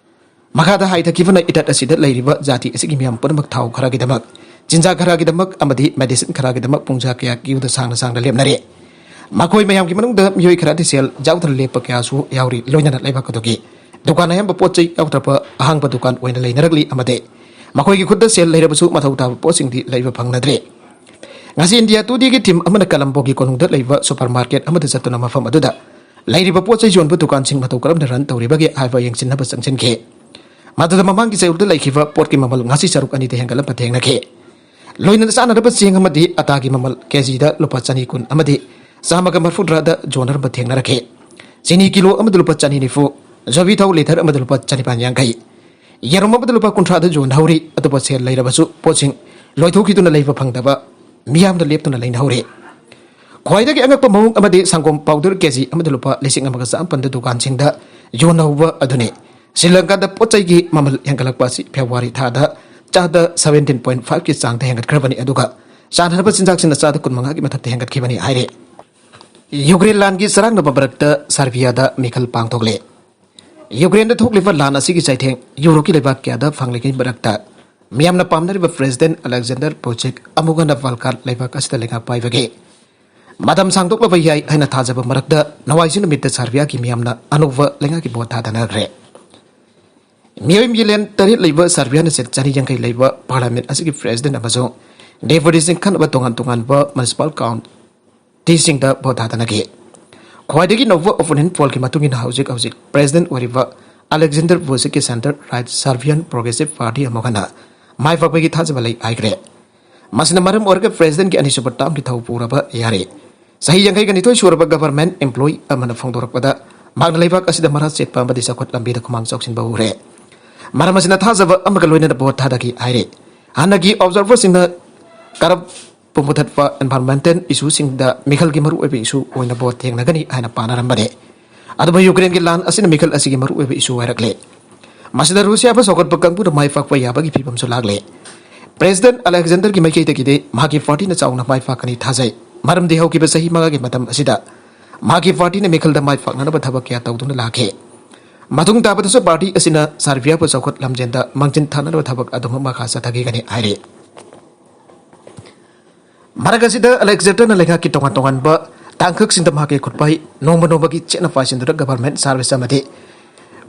ꯃꯈꯥꯗ ꯍꯥꯏꯊꯈꯤꯕꯅ ꯏꯇꯠ ꯑꯁꯤꯗ ꯂꯩꯔꯤꯕ ꯖꯥꯇꯤ ꯑꯁꯤꯒꯤ ꯃꯤꯌꯥꯝ ꯄꯨꯝꯅꯃꯛ ꯊꯥꯎ ꯈꯔꯒꯤꯗꯃꯛ, ꯆꯤꯟꯖꯥꯛ ꯈꯔꯒꯤꯗꯃꯛ ꯑꯃꯗꯤ ꯃꯦꯗꯤꯁꯤꯟ ꯈꯔꯒꯤꯗꯃꯛ ꯄꯨꯡꯖꯥ ꯀꯌꯥ ꯀ꯭ꯌꯨꯗ ꯁꯥꯡꯅ ꯁꯥꯡꯅ ꯂꯦꯞꯅꯔꯤ꯫ ꯃꯈꯣꯏ ꯃꯌꯥꯝꯒꯤ ꯃꯅꯨꯡꯗ ꯃꯤꯑꯣꯏ ꯈꯔꯗꯤ ꯁꯦꯜ ꯌꯥꯎꯗꯅ ꯂꯦꯞꯄ ꯀꯌꯥꯁꯨ ꯌꯥꯎꯔꯤ, ꯂꯣꯏꯅꯅ ꯂꯩꯕꯥꯛ ꯑꯗꯨꯒꯤ ꯗꯨꯀꯥꯟ ꯑꯌꯥꯝꯕ ꯄꯣꯠ ꯆꯩ ꯌꯥꯎꯗ꯭ꯔꯕ ꯑꯍꯥꯡꯕ ꯗꯨꯀꯥꯟ ꯑꯣꯏꯅ ꯂꯩꯅꯔꯛꯂꯤ ꯑꯃꯗꯤ ꯃꯈꯣꯏꯒꯤ ꯈꯨꯠꯇ ꯁꯦꯜ ꯂꯩꯔꯕꯁꯨ ꯃꯊꯧ ꯇꯥꯕ ꯄꯣꯠꯁꯤꯡꯗꯤ ꯂꯩꯕ ꯐꯪꯅꯗ꯭ꯔꯦ꯫ ꯉꯁꯤ ꯏꯟꯗꯤꯌꯥ ꯇꯨꯗꯦꯒꯤ ꯊꯤꯝ ꯑꯃꯅ ꯀꯂꯝꯕꯣꯒꯤ ꯀꯣꯅꯨꯡꯗ ꯂꯩꯕ ꯁꯨꯄꯔ ꯃꯥꯔꯀꯦꯠ ꯑꯃꯗ ꯆꯠꯇꯨꯅ ꯃꯐꯝ ꯑꯗꯨꯗ ꯂꯩꯔꯤꯕ ꯄꯣꯠ ꯆꯩ ꯌꯣꯟꯕ ꯗꯨꯀꯥꯟꯁꯤꯡ ꯃꯇꯧ ꯀꯔꯝꯅ ꯔꯟ ꯇꯧꯔꯤꯕꯒꯦ ꯍꯥꯏꯕ ꯌꯦꯡꯁꯤꯟꯅꯕ ꯆꯪꯁꯤꯟꯈꯤ꯫ ꯃꯗꯨꯗ ꯃꯃꯥꯡꯒꯤ ꯆꯌꯣꯜꯗ ꯂꯩꯈꯤꯕ ꯄꯣꯠꯀꯤ ꯃꯃꯜ ꯉꯁꯤ ꯁꯔꯨꯛ ꯑꯅꯤꯗ ꯍꯦꯟꯒꯠꯂꯝꯕ ꯊꯦꯡꯅꯈꯤ꯫ ꯂꯣꯏꯅꯅ ꯆꯥꯅꯔꯕ ꯆꯦꯡ ꯑꯃꯗꯤ ꯑꯇꯥꯒꯤ ꯃꯃꯜ ꯀꯦꯖꯤꯗ ꯂꯨꯄꯥ ꯆꯅꯤ ꯀꯨꯟ ꯑꯃꯗꯤ ꯆꯥꯝꯃꯒ ꯃꯔꯐꯨꯇꯔꯥꯗ ꯌꯣꯟꯅꯔꯝꯕ ꯊꯦꯡꯅꯔꯛꯈꯤ꯫ ꯆꯤꯅꯤ ꯀꯤꯂꯣ ꯑꯃꯗ ꯂꯨꯄꯥ ꯆꯅꯤ ꯅꯤꯐꯨ, ꯖꯣꯕꯤ ꯊꯥꯎ ꯂꯤꯇꯔ ꯑꯃꯗ ꯂꯨꯄꯥ ꯆꯅꯤꯄꯥꯟ ꯌꯥꯡꯈꯩ, ꯌꯦꯔꯨꯝ ꯑꯃꯗ ꯂꯨꯄꯥ ꯀꯨꯟꯊ꯭ꯔꯥꯗ ꯌꯣꯟꯍꯧꯔꯤ꯫ ꯑꯗꯨꯕꯨ ꯁꯦꯜ ꯂꯩꯔꯕꯁꯨ ꯄꯣꯠꯁꯤꯡ ꯂꯣꯏꯊꯣꯛꯈꯤꯗꯨꯅ ꯂꯩꯕ ꯐꯪꯗꯕ ꯃꯤꯌꯥꯝꯅ ꯂꯦꯞꯇꯨꯅ ꯂꯩꯅꯍꯧꯔꯤ꯫ ꯈ꯭ꯋꯥꯏꯗꯒꯤ ꯑꯉꯛꯄ ꯃꯑꯣꯡ ꯑꯃꯗꯤ ꯁꯪꯒꯣꯝ ꯄꯥꯎꯗꯔ ꯀꯦꯖꯤ ꯑꯃꯗ ꯂꯨꯄꯥ ꯂꯤꯁꯤꯡ ꯑꯃꯒ ꯆꯥꯃꯥꯄꯟꯗ ꯗꯨꯀꯥꯟꯁꯤꯡꯗ ꯌꯣꯟꯍꯧꯕ ꯑꯗꯨꯅꯤ꯫ ꯁ꯭ꯔꯤꯂꯪꯀꯥꯗ ꯄꯣꯠ ꯆꯩꯒꯤ ꯃꯃꯜ ꯍꯦꯟꯒꯠꯂꯛꯄ ꯑꯁꯤ ꯐꯦꯕ꯭ꯔꯨꯋꯥꯔꯤ ꯊꯥꯗ ꯆꯥꯗ seventeen point five ꯀꯤ ꯆꯥꯡꯗ ꯍꯦꯟꯒꯠꯈ꯭ꯔꯕꯅꯤ, ꯑꯗꯨꯒ ꯆꯥꯅꯅꯕ ꯆꯤꯟꯖꯥꯛꯁꯤꯡꯅ ꯆꯥꯗ ꯀꯨꯟꯃꯉꯥꯒꯤ ꯃꯊꯛꯇ ꯍꯦꯟꯒꯠꯈꯤꯕꯅꯤ ꯍꯥꯏꯔꯤ꯫ ꯌꯨꯀ꯭ꯔꯦꯟ ꯂꯥꯟꯒꯤ ꯆꯔꯥꯡꯅꯕ ꯃꯔꯛꯇ ꯁꯔꯕꯤꯌꯥꯗ ꯃꯤꯈꯜ ꯄꯥꯡꯊꯣꯛꯂꯦ꯫ ꯌꯨꯀ꯭ꯔꯦꯟꯗ ꯊꯣꯛꯂꯤꯕ ꯂꯥꯟ ꯑꯁꯤꯒꯤ ꯆꯩꯊꯦꯡ ꯌꯨꯔꯣꯞꯀꯤ ꯂꯩꯕꯥꯛ ꯀꯌꯥꯗ ꯐꯪꯂꯤꯉꯩ ꯃꯔꯛꯇ ꯃꯤꯌꯥꯝꯅ ꯄꯥꯝꯅꯔꯤꯕ ꯄ꯭ꯔꯦꯁꯤꯗꯦꯟꯠ ꯑꯂꯦꯛꯖꯦꯟꯗꯔ ꯄꯨꯆꯤꯛ ꯑꯃꯨꯛ ꯍꯟꯅ ꯕꯜꯀꯥꯟ ꯂꯩꯕꯥꯛ ꯑꯁꯤꯗ ꯂꯩꯉꯥꯛ ꯄꯥꯏꯕꯒꯤ ꯃꯇꯝ ꯁꯥꯡꯗꯣꯛꯂꯕ ꯌꯥꯏ ꯍꯥꯏꯅ ꯊꯥꯖꯕ ꯃꯔꯛꯇ ꯅꯣꯡꯃꯥꯏꯖꯤꯡ ꯅꯨꯃꯤꯠꯇ ꯁꯔꯕꯤꯌꯥꯒꯤ ꯃꯤꯌꯥꯝꯅ ꯑꯅꯧꯕ ꯂꯩꯉꯥꯛꯀꯤ ꯚꯣꯠ ꯊꯥꯗꯅꯈ꯭ꯔꯦ꯫ ꯃꯤꯑꯣꯏ ꯃꯤꯂꯤꯌꯟ ꯇꯔꯦꯠ ꯂꯩꯕ ꯁꯔꯕꯤꯌꯥꯅ ꯁꯤꯠ ꯆꯅꯤ ꯌꯥꯡꯈꯩ ꯂꯩꯕ ꯄꯥꯔꯂꯥꯃꯦꯟꯠ ꯑꯁꯤꯒꯤ ꯄ꯭ꯔꯦꯁꯤꯗꯦꯟꯠ ꯑꯃꯁꯨꯡ ꯗꯦꯄꯨꯇꯤꯁꯤꯡ ꯈꯟꯅꯕ ꯇꯣꯉꯥꯟ ꯇꯣꯉꯥꯟꯕ ꯃ꯭ꯌꯨꯅꯤꯁꯤꯄꯥꯜ ꯀꯥꯎꯟꯇꯤꯁꯤꯡꯗ ꯚꯣꯠ ꯊꯥꯗꯅꯈꯤ꯫ ꯈ꯭ꯋꯥꯏꯗꯒꯤ ꯅꯧꯕ ꯑꯣꯄꯤꯅꯤꯌꯟ ꯄꯣꯜꯒꯤ ꯃꯇꯨꯡ ꯏꯟꯅ ꯍꯧꯖꯤꯛ ꯍꯧꯖꯤꯛ ꯄ꯭ꯔꯦꯁꯤꯗꯦꯟꯠ ꯑꯣꯏꯔꯤꯕ ꯑꯂꯦꯛꯖꯦꯟꯗꯔ ꯚꯨꯁꯤꯛꯀꯤ centre right Serbian progressive party ꯑꯃꯨꯛ ꯍꯟꯅ ꯃꯥꯏ ꯄꯥꯛꯄꯒꯤ ꯊꯥꯖꯕ ꯂꯩ ꯍꯥꯏꯈ꯭ꯔꯦ꯫ ꯃꯁꯤꯅ ꯃꯔꯝ ꯑꯣꯏꯔꯒ ꯄ꯭ꯔꯦꯁꯤꯗꯦꯟꯠꯀꯤ ꯑꯅꯤꯁꯨꯕ ꯇꯥꯔꯝꯒꯤ ꯊꯧ ꯄꯨꯔꯕ ꯌꯥꯔꯦ꯫ ꯆꯍꯤ ꯌꯥꯡꯈꯩꯒ ꯅꯤꯊꯣꯏ ꯁꯨꯔꯕ ꯒꯚꯔꯟꯃꯦꯟꯠ ꯏꯝꯄ꯭ꯂꯣꯌꯤ ꯑꯃꯅ ꯐꯣꯡꯗꯣꯔꯛꯄꯗ ꯃꯍꯥꯛꯅ ꯂꯩꯕꯥꯛ ꯑꯁꯤꯗ ꯃꯔꯥ ꯆꯦꯠꯄ ꯑꯃꯗꯤ ꯆꯥꯎꯈꯠ ꯂꯝꯕꯤꯗ ꯈꯨꯃꯥꯡ ꯆꯥꯎꯁꯤꯟꯕ ꯎꯔꯦ꯫ ꯃꯔꯝ ꯑꯁꯤꯅ ꯊꯥꯖꯕ ꯑꯃꯒ ꯂꯣꯏꯅꯅ ꯚꯣꯠ ꯊꯥꯗꯈꯤ ꯍꯥꯏꯔꯤ꯫ ꯍꯥꯟꯅꯒꯤ ꯑꯣꯕꯖꯥꯔꯚꯔꯁꯤꯡꯅ ꯀꯔꯞ ꯄꯨꯝ ꯃꯨꯊꯠꯄ, ꯏꯟꯚꯥꯏꯔꯣꯟꯃꯦꯟꯇꯦꯜ ꯏꯁꯨꯁꯤꯡꯗ ꯃꯤꯈꯜꯒꯤ ꯃꯔꯨꯑꯣꯏꯕ ꯏꯁꯨ ꯑꯣꯏꯅ ꯚꯣꯠ ꯊꯦꯡꯅꯒꯅꯤ ꯍꯥꯏꯅ ꯄꯥꯅꯔꯝꯕꯅꯤ꯫ ꯑꯗꯨꯕꯨ ꯌꯨꯀ꯭ꯔꯦꯟꯒꯤ ꯂꯥꯟ ꯑꯁꯤꯅ ꯃꯤꯈꯜ ꯑꯁꯤꯒꯤ ꯃꯔꯨꯑꯣꯏꯕ ꯏꯁꯨ ꯑꯣꯏꯔꯛꯂꯦ꯫ ꯃꯁꯤꯗ ꯔꯨꯁꯤꯌꯥꯕꯨ ꯁꯧꯒꯠꯄ ꯀꯥꯡꯕꯨꯅ ꯃꯥꯏ ꯄꯥꯛꯄ ꯌꯥꯕꯒꯤ ꯐꯤꯕꯝꯁꯨ ꯂꯥꯛꯂꯦ꯫ ꯄ꯭ꯔꯦꯁꯤꯗꯦꯟꯠ ꯑꯂꯦꯛꯖꯦꯟꯗꯔꯒꯤ ꯃꯥꯏꯀꯩꯗꯒꯤꯗꯤ ꯃꯍꯥꯛꯀꯤ ꯄꯥꯔꯇꯤꯅ ꯆꯥꯎꯅ ꯃꯥꯏ ꯄꯥꯛꯀꯅꯤ ꯊꯥꯖꯩ꯫ ꯃꯔꯝꯗꯤ ꯍꯧꯈꯤꯕ ꯆꯍꯤ ꯃꯉꯥꯒꯤ ꯃꯇꯝ ꯑꯁꯤꯗ ꯃꯍꯥꯛꯀꯤ ꯄꯥꯔꯇꯤꯅ ꯃꯤꯈꯜꯗ ꯃꯥꯏ ꯄꯥꯛꯅꯅꯕ ꯊꯕꯛ ꯀꯌꯥ ꯇꯧꯗꯨꯅ ꯂꯥꯛꯈꯤ꯫ ꯃꯇꯨꯡ ꯇꯥꯕꯗꯁꯨ ꯄꯥꯔꯇꯤ ꯑꯁꯤꯅ ꯁꯔꯕꯤꯌꯥꯕꯨ ꯆꯥꯎꯈꯠ ꯂꯝꯖꯦꯟꯗ ꯃꯥꯡꯖꯤꯜ ꯊꯥꯅꯅꯕ ꯊꯕꯛ ꯑꯗꯨꯃꯛ ꯃꯈꯥ ꯆꯠꯊꯈꯤꯒꯅꯤ ꯍꯥꯏꯔꯤ꯫ ꯃꯔꯛ ꯑꯁꯤꯗ ꯑꯂꯦꯛꯖꯦꯟꯗꯔꯅ ꯂꯩꯉꯥꯛꯀꯤ ꯇꯣꯉꯥꯟ ꯇꯣꯉꯥꯟꯕ ꯇꯥꯡꯀꯛꯁꯤꯡꯗ ꯃꯍꯥꯛꯀꯤ ꯈꯨꯠꯄꯥꯏ ꯅꯣꯡꯃ ꯅꯣꯡꯃꯒꯤ ꯆꯦꯠꯅ ꯄꯥꯏꯁꯤꯟꯗꯨꯅ ꯒꯚꯔꯟꯃꯦꯟꯠ ꯁꯥꯔꯚꯤꯁ ꯑꯃꯗꯤ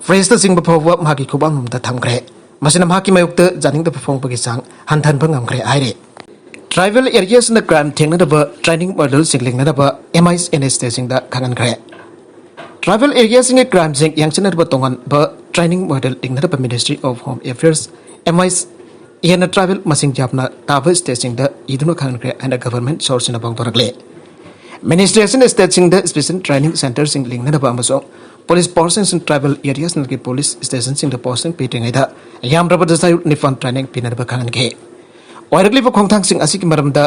ꯐ꯭ꯔꯤꯖꯇ ꯆꯤꯡꯕ ꯐꯥꯎꯕ ꯃꯍꯥꯛꯀꯤ ꯈꯨꯕꯥꯛ ꯅꯨꯡꯗ ꯊꯝꯈ꯭ꯔꯦ꯫ ꯃꯁꯤꯅ ꯃꯍꯥꯛꯀꯤ ꯃꯥꯌꯣꯛꯇ ꯌꯥꯅꯤꯡꯗꯕ ꯐꯣꯡꯕꯒꯤ ꯆꯥꯡ ꯍꯟꯊꯍꯟꯕ ꯉꯝꯈ꯭ꯔꯦ ꯍꯥꯏꯔꯤ꯫ ꯇ꯭ꯔꯥꯏꯕꯦꯜ ꯑꯦꯔꯤꯌꯥꯁꯤꯡꯅ ꯀ꯭ꯔꯥꯏꯝ ꯊꯦꯡꯅꯅꯕ ꯇ꯭ꯔꯦꯅꯤꯡ ꯃꯣꯗꯦꯜꯁꯤꯡ ꯂꯤꯡꯅꯅꯕ ꯑꯦꯝ ꯑꯥꯏ ꯑꯦꯟ ꯑꯦꯁ ꯇꯦꯁꯤꯡꯗ ꯈꯪꯍꯟꯈ꯭ꯔꯦ꯫ ꯇ꯭ꯔꯥꯏꯕꯦꯜ ꯑꯦꯔꯤꯌꯥꯁꯤꯡꯒꯤ ꯀ꯭ꯔꯥꯏꯝꯁꯤꯡ ꯌꯦꯡꯁꯤꯟꯅꯕ ꯇꯣꯉꯥꯟꯕ ꯇ꯭ꯔꯦꯅꯤꯡ ꯃꯣꯗꯦꯜ ꯂꯤꯡꯅꯅꯕ ministry of home affairs, M I N S, ꯍꯦꯟꯅ ꯇ꯭ꯔꯥꯏꯕꯦꯜ ꯃꯁꯤꯡ ꯌꯥꯝꯅ ꯇꯥꯕ ꯁ꯭ꯇꯦꯠꯁꯤꯡꯗ ꯏꯗꯨꯅ ꯈꯪꯍꯟꯈ꯭ꯔꯦ ꯍꯥꯏꯅ ꯒꯚꯔꯟꯃꯦꯟꯠ ꯁꯣꯔꯁꯁꯤꯡꯅ ꯐꯣꯡꯗꯣꯔꯛꯂꯤ꯫ ꯃꯤꯅꯤꯁꯇ꯭ꯔꯤ ꯑꯁꯤꯅ ꯁ꯭ꯇꯦꯠꯁꯤꯡꯗ ꯁ꯭ꯄꯦꯁꯦꯜ ꯇ꯭ꯔꯦꯅꯤꯡ ꯁꯦꯟꯇꯔꯁꯤꯡ ꯂꯤꯡꯅꯅꯕ ꯑꯃꯁꯨꯡ ꯄꯨꯂꯤꯁ ꯐꯣꯔꯁꯁꯤꯡ ꯇ꯭ꯔꯥꯏꯕꯦꯜ ꯑꯦꯔꯤꯌꯥꯁꯤꯡꯒꯤ ꯄꯨꯂꯤꯁ ꯁ꯭ꯇꯦꯁꯟꯁꯤꯡꯗ ꯄꯣꯁꯇꯤꯡ ꯄꯤꯗ꯭ꯔꯤꯉꯩꯗ ꯌꯥꯝꯗ꯭ꯔꯕꯗ ꯆꯌꯣꯜ ꯅꯤꯄꯥꯟ ꯇ꯭ꯔꯦꯅꯤꯡ ꯄꯤꯅꯅꯕ ꯈꯪꯍꯟꯈꯤ꯫ ꯑꯣꯏꯔꯛꯂꯤꯕ ꯈꯣꯡꯊꯥꯡꯁꯤꯡ ꯑꯁꯤꯒꯤ ꯃꯔꯝꯗ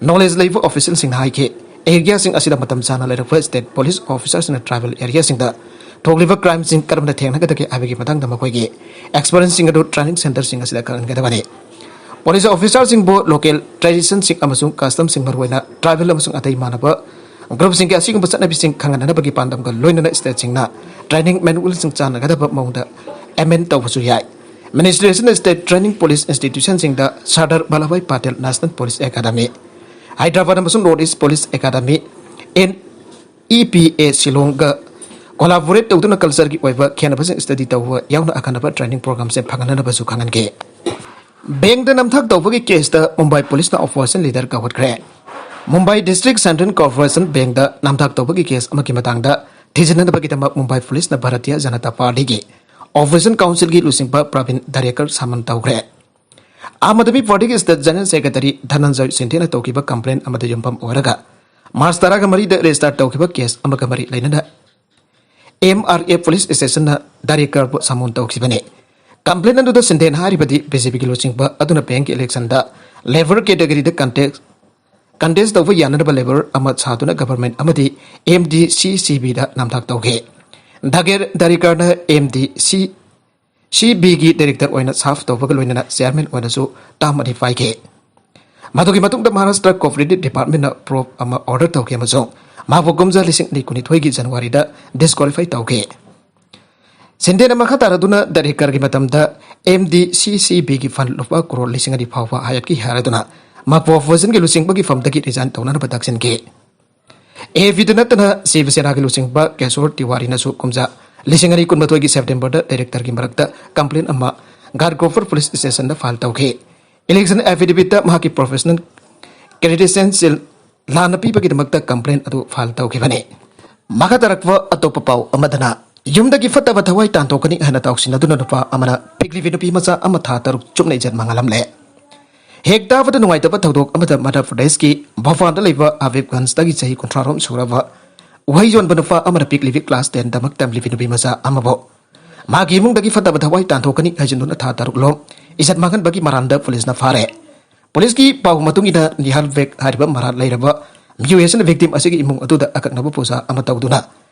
ꯅꯣꯂꯦꯖ ꯂꯩꯕ ꯑꯣꯐꯤꯁꯤꯌꯦꯜꯁꯤꯡꯅ ꯍꯥꯏꯈꯤ, ꯑꯦꯔꯤꯌꯥꯁꯤꯡ ꯑꯁꯤꯗ ꯃꯇꯝ ꯆꯥꯅ ꯂꯩꯔꯛꯄ ꯁ꯭ꯇꯦꯠ ꯄꯨꯂꯤꯁ ꯑꯣꯐꯤꯁꯥꯔꯁꯤꯡꯅ ꯇ꯭ꯔꯥꯏꯕꯦꯜ ꯑꯦꯔꯤꯌꯥꯁꯤꯡꯗ ꯊꯣꯛꯂꯤꯕ ꯀ꯭ꯔꯥꯏꯝꯁꯤꯡ ꯀꯔꯝꯅ ꯊꯦꯡꯅꯒꯗꯒꯦ ꯍꯥꯏꯕꯒꯤ ꯃꯇꯥꯡꯗ ꯃꯈꯣꯏꯒꯤ ꯑꯦꯛꯁꯄꯔꯤꯌꯦꯟꯁꯁꯤꯡ ꯑꯗꯨ ꯇ꯭ꯔꯦꯅꯤꯡ ꯁꯦꯟꯇꯔꯁꯤꯡ ꯑꯁꯤꯗ ꯈꯪꯍꯟꯒꯗꯕꯅꯤ꯫ ꯄꯨꯂꯤꯁ ꯑꯣꯐꯤꯁꯥꯔꯁꯤꯡꯕꯨ ꯂꯣꯀꯦꯜ ꯇ꯭ꯔꯦꯗꯤꯁꯟꯁꯤꯡ ꯑꯃꯁꯨꯡ ꯀꯁꯇꯝꯁꯤꯡ, ꯃꯔꯨꯑꯣꯏꯅ ꯇ꯭ꯔꯥꯏꯕꯦꯜ ꯑꯃꯁꯨꯡ ꯑꯇꯩ ꯃꯥꯟꯅꯕ ꯒ꯭ꯔꯨꯞꯁꯤꯡꯒꯤ ꯑꯁꯤꯒꯨꯝꯕ ꯆꯠꯅꯕꯤꯁꯤꯡ ꯈꯪꯍꯟꯅꯅꯕꯒꯤ ꯄꯥꯟꯗꯝꯒ ꯂꯣꯏꯅꯅ ꯁ꯭ꯇꯦꯠꯁꯤꯡꯅ ꯇ꯭ꯔꯦꯅꯤꯡ ꯃꯦꯅꯨꯑꯦꯜꯁꯤꯡ ꯆꯥꯟꯅꯒꯗꯕ ꯃꯑꯣꯡꯗ ꯑꯦꯃꯦꯟ ꯇꯧꯕꯁꯨ ꯌꯥꯏ꯫ ꯃꯤꯅꯤꯁꯇ꯭ꯔꯤ ꯑꯁꯤꯅ ꯁ꯭ꯇꯦꯠ ꯇ꯭ꯔꯦꯅꯤꯡ ꯄꯨꯂꯤꯁ ꯏꯟꯁꯇꯤꯇ꯭ꯌꯨꯁꯟꯁꯤꯡꯗ Sardar Vallabhbhai Patel national police academy, Hyderabad ꯑꯃꯁꯨꯡ north east police academy, N E P A ꯁꯤꯂꯣꯡꯒ ꯀꯣꯂꯥꯕꯣꯔꯦꯠ ꯇꯧꯗꯨꯅ ꯀꯜꯆꯔꯒꯤ ꯑꯣꯏꯕ ꯈꯦꯠꯅꯕꯁꯤꯡ ꯁ꯭ꯇꯗꯤ ꯇꯧꯕ ꯌꯥꯎꯅ ꯑꯈꯟꯅꯕ ꯇ꯭ꯔꯦꯅꯤꯡ ꯄ꯭ꯔꯣꯒ꯭ꯔꯥꯝꯁꯤꯡ ꯐꯪꯍꯟꯅꯅꯕꯁꯨ ꯈꯪꯍꯟꯈꯤ꯫ ꯕꯦꯡꯗ ꯅꯝꯊꯥꯛ ꯇꯧꯕꯒꯤ ꯀꯦꯁꯇ ꯃꯨꯝꯕꯥꯏ ꯄꯨꯂꯤꯁꯅ ꯑꯣꯄꯔꯦꯁꯟ ꯂꯤꯗꯔ ꯀꯧꯈꯠꯈ꯭ꯔꯦ꯫ ꯃꯨꯝꯕꯥꯏ ꯗꯤꯁꯇ꯭ꯔꯤꯛ ꯁꯦꯟꯇ꯭ꯔꯦꯜ ꯀꯣꯔꯄꯣꯔꯦꯁꯟ ꯕꯦꯡꯗ ꯅꯝꯊꯥꯛ ꯇꯧꯕꯒꯤ ꯀꯦꯁ ꯑꯃꯒꯤ ꯃꯇꯥꯡꯗ ꯊꯤꯖꯤꯟꯅꯕꯒꯤꯗꯃꯛ ꯃꯨꯝꯕꯥꯏ ꯄꯨꯂꯤꯁꯅ ꯚꯥꯔꯇꯤꯌ ꯖꯅꯇꯥ ꯄꯥꯔꯇꯤꯒꯤ ꯑꯣꯄꯣꯖꯤꯁꯟ ꯀꯥꯎꯟꯁꯤꯜꯒꯤ ꯂꯨꯆꯤꯡꯕ ꯄ꯭ꯔꯕꯤꯟ ꯗꯔꯦꯀꯔ ꯁꯃꯟ ꯇꯧꯈ꯭ꯔꯦ꯫ ꯑꯥꯝ ꯑꯥꯗꯃꯤ ꯄꯥꯔꯇꯤꯒꯤ ꯁ꯭ꯇꯦꯠ ꯖꯦꯅꯔꯦꯜ ꯁꯦꯀ꯭ꯔꯦꯇꯔꯤ ꯙꯅꯟꯖꯣꯏ ꯁꯤꯟꯙꯦꯅ ꯇꯧꯈꯤꯕ ꯀꯝꯄ꯭ꯂꯦꯟ ꯑꯃꯗ ꯌꯨꯝꯐꯝ ꯑꯣꯏꯔꯒ ꯃꯥꯔꯆ ꯇꯔꯥꯃꯔꯤꯗ ꯔꯦꯖꯤꯁꯇꯥꯔ ꯇꯧꯈꯤꯕ ꯀꯦꯁ ꯑꯃꯒ ꯃꯔꯤ ꯂꯩꯅꯅ ꯑꯦꯝ ꯑꯥꯔ ꯑꯦꯐ ꯄꯨꯂꯤꯁ ꯁ꯭ꯇꯦꯁꯟꯅ ꯗꯔꯦꯀꯔꯕꯨ ꯁꯃꯟ ꯇꯧꯈꯤꯕꯅꯤ꯫ ꯀꯝꯄ꯭ꯂꯦꯟ ꯑꯗꯨꯗ ꯁꯤꯟꯙꯦꯅ ꯍꯥꯏꯔꯤꯕꯗꯤ ꯕꯤ ꯖꯦ ꯄꯤꯒꯤ ꯂꯨꯆꯤꯡꯕ ꯑꯗꯨꯅ ꯕꯦꯡꯀꯤ ꯏꯂꯦꯛꯁꯟꯗ ꯂꯦꯕꯔ ꯀꯦꯇꯦꯒꯣꯔꯤꯗ ꯀꯟꯇꯦꯁ ꯀꯟꯇꯦꯁ ꯇꯧꯕ ꯌꯥꯅꯅꯕ ꯂꯦꯕꯔ ꯑꯃ ꯁꯥꯗꯨꯅ ꯒꯚꯔꯟꯃꯦꯟꯠ ꯑꯃꯗꯤ ꯑꯦꯝ ꯗꯤ ꯁꯤ ꯁꯤ ꯕꯤꯗ ꯅꯝꯊꯥꯛ ꯇꯧꯈꯤ꯫ ꯗꯒꯦꯔ ꯗꯔꯦꯀꯔꯅ ꯑꯦꯝ ꯗꯤ ꯁꯤ ꯁꯤ ꯕꯤꯒꯤ ꯗꯥꯏꯔꯦꯛꯇꯔ ꯑꯣꯏꯅ ꯁꯥꯔꯚ ꯇꯧꯕꯒ ꯂꯣꯏꯅꯅ ꯆꯦꯌꯔꯃꯦꯟ ꯑꯣꯏꯅꯁꯨ ꯇꯥꯝ ꯑꯅꯤ ꯄꯥꯏꯈꯤ꯫ ꯃꯗꯨꯒꯤ ꯃꯇꯨꯡꯗ ꯃꯍꯥꯔꯥꯁꯇ꯭ꯔ ꯀꯣꯑꯣꯄꯔꯦꯇꯤꯚ ꯗꯤꯄꯥꯔꯠꯃꯦꯟꯠꯅ ꯄ꯭ꯔꯣꯕ ꯑꯃ ꯑꯣꯔꯗꯔ ꯇꯧꯈꯤ ꯑꯃꯁꯨꯡ ꯃꯍꯥꯛꯄꯨ ꯀꯨꯝꯖꯥ ꯂꯤꯁꯤꯡ ꯑꯅꯤ ꯀꯨꯟꯅꯤꯊꯣꯏꯒꯤ ꯖꯅꯋꯥꯔꯤꯗ ꯗꯤꯁꯀ꯭ꯋꯥꯂꯤꯐꯥꯏ ꯇꯧꯈꯤ꯫ ꯁꯤꯟꯙꯦꯅ ꯃꯈꯥ ꯇꯥꯔꯗꯨꯅ ꯗꯔꯦꯀꯔꯒꯤ ꯃꯇꯝꯗ ꯑꯦꯝ ꯗꯤ ꯁꯤ ꯁꯤ ꯕꯤꯒꯤ ꯐꯟꯗ ꯂꯨꯄꯥ ꯀ꯭ꯔꯣꯔ ꯂꯤꯁꯤꯡ ꯑꯅꯤ ꯐꯥꯎꯕ ꯍꯥꯏꯔꯛꯈꯤ ꯍꯥꯏꯔꯗꯨꯅ ꯃꯍꯥꯛꯄꯨ ꯑꯣꯄꯣꯖꯤꯁꯟꯒꯤ ꯂꯨꯆꯤꯡꯕꯒꯤ ꯐꯝꯗꯒꯤ ꯔꯤꯖꯥꯏꯟ ꯇꯧꯅꯅꯕ ꯇꯛꯁꯤꯟꯈꯤ꯫ ꯑꯦ ꯄꯤꯗ ꯅꯠꯇꯅ ꯁꯤꯕ ꯁꯦꯅꯥꯒꯤ ꯂꯨꯆꯤꯡꯕ ꯀꯦꯁꯣꯔ ꯇꯤꯋꯥꯔꯤꯅꯁꯨ ꯀꯨꯝꯖꯥ ꯂꯤꯁꯤꯡ ꯑꯅꯤ ꯀꯨꯟꯃꯥꯊꯣꯏꯒꯤ ꯁꯦꯞꯇꯦꯝꯕꯔꯗ ꯗꯥꯏꯔꯦꯛꯇꯔꯒꯤ ꯃꯔꯛꯇ ꯀꯝꯄ꯭ꯂꯦꯟ ꯑꯃ ꯒꯥꯔꯒꯣꯐꯔ ꯄꯨꯂꯤꯁ ꯁ꯭ꯇꯦꯁꯟꯗ ꯐꯥꯏꯜ ꯇꯧꯈꯤ꯫ ꯏꯂꯦꯛꯁꯟ ꯑꯦꯐꯤꯗꯦꯕꯤꯠꯇ ꯃꯍꯥꯛꯀꯤ ꯄ꯭ꯔꯣꯐꯦꯁꯅꯦꯜ ꯀ꯭ꯔꯦꯗꯦꯟꯁꯤꯌꯦꯜ ꯂꯥꯟꯅ ꯄꯤꯕꯒꯤꯗꯃꯛꯇ ꯀꯝꯄ꯭ꯂꯦꯟ ꯑꯗꯨ ꯐꯥꯏꯜ ꯇꯧꯈꯤꯕꯅꯤ꯫ ꯃꯈꯥ ꯇꯥꯔꯛꯄ ꯑꯇꯣꯞꯄ ꯄꯥꯎ ꯑꯃꯗꯅ, ꯌꯨꯝꯗꯒꯤ ꯐꯠꯇꯕ ꯊꯋꯥꯏ ꯇꯥꯟꯊꯣꯛꯀꯅꯤ ꯍꯥꯏꯅ ꯇꯥꯎꯁꯤꯟꯅꯗꯨꯅ ꯅꯨꯄꯥ ꯑꯃꯅ ꯄꯤꯛꯂꯤꯕꯤ ꯅꯨꯄꯤ ꯃꯆꯥ ꯑꯃ ꯊꯥ ꯇꯔꯨꯛ ꯆꯨꯞꯅ ꯏꯖꯠ ꯃꯥꯡꯍꯜꯂꯝꯂꯦ꯫ ꯍꯦꯛ ꯇꯥꯕꯗ ꯅꯨꯡꯉꯥꯏꯇꯕ ꯊꯧꯗꯣꯛ ꯑꯃꯗ ꯃꯙ꯭ꯌ ꯄ꯭ꯔꯗꯦꯁꯀꯤ ꯚꯣꯄꯥꯜꯗ ꯂꯩꯕ ꯍꯕꯤꯕꯒꯟꯖꯗꯒꯤ ꯆꯍꯤ ꯀꯨꯟꯊ꯭ꯔꯥ ꯔꯣꯝ ꯁꯨꯔꯕ ꯎꯍꯩ ꯌꯣꯟꯕ ꯅꯨꯄꯥ ꯑꯃꯅ ꯄꯤꯛꯂꯤꯕꯤ ꯀ꯭ꯂꯥꯁ ꯇꯦꯟ ꯇꯃꯛ ꯇꯝꯂꯤꯕꯤ ꯅꯨꯄꯤ ꯃꯆꯥ ꯑꯃꯕꯨ ꯃꯥꯒꯤ ꯏꯃꯨꯡꯗꯒꯤ ꯐꯠꯇꯕ ꯊꯋꯥꯏ ꯇꯥꯟꯊꯣꯛꯀꯅꯤ ꯍꯥꯏꯖꯤꯟꯗꯨꯅ ꯊꯥ ꯇꯔꯨꯛ ꯂꯣꯝ ꯏꯖꯠ ꯃꯥꯡꯍꯟꯕꯒꯤ ꯃꯔꯥꯜꯗ ꯄꯨꯂꯤꯁꯅ ꯐꯥꯔꯦ꯫ ꯄꯨꯂꯤꯁꯀꯤ ꯄꯥꯎ ꯃꯇꯨꯡ ꯏꯟꯅ, ꯅꯤꯍꯥꯜ ꯕꯦꯒ ꯍꯥꯏꯔꯤꯕ ꯃꯔꯥꯜ ꯂꯩꯔꯕ ꯃꯤꯑꯣꯏ ꯑꯁꯤꯅ ꯚꯤꯛꯇꯤꯝ ꯑꯁꯤꯒꯤ ꯏꯃꯨꯡ ꯑꯗꯨꯗ ꯑꯀꯛꯅꯕ ꯄꯨꯖꯥ ꯑꯃ ꯇꯧꯗꯨꯅ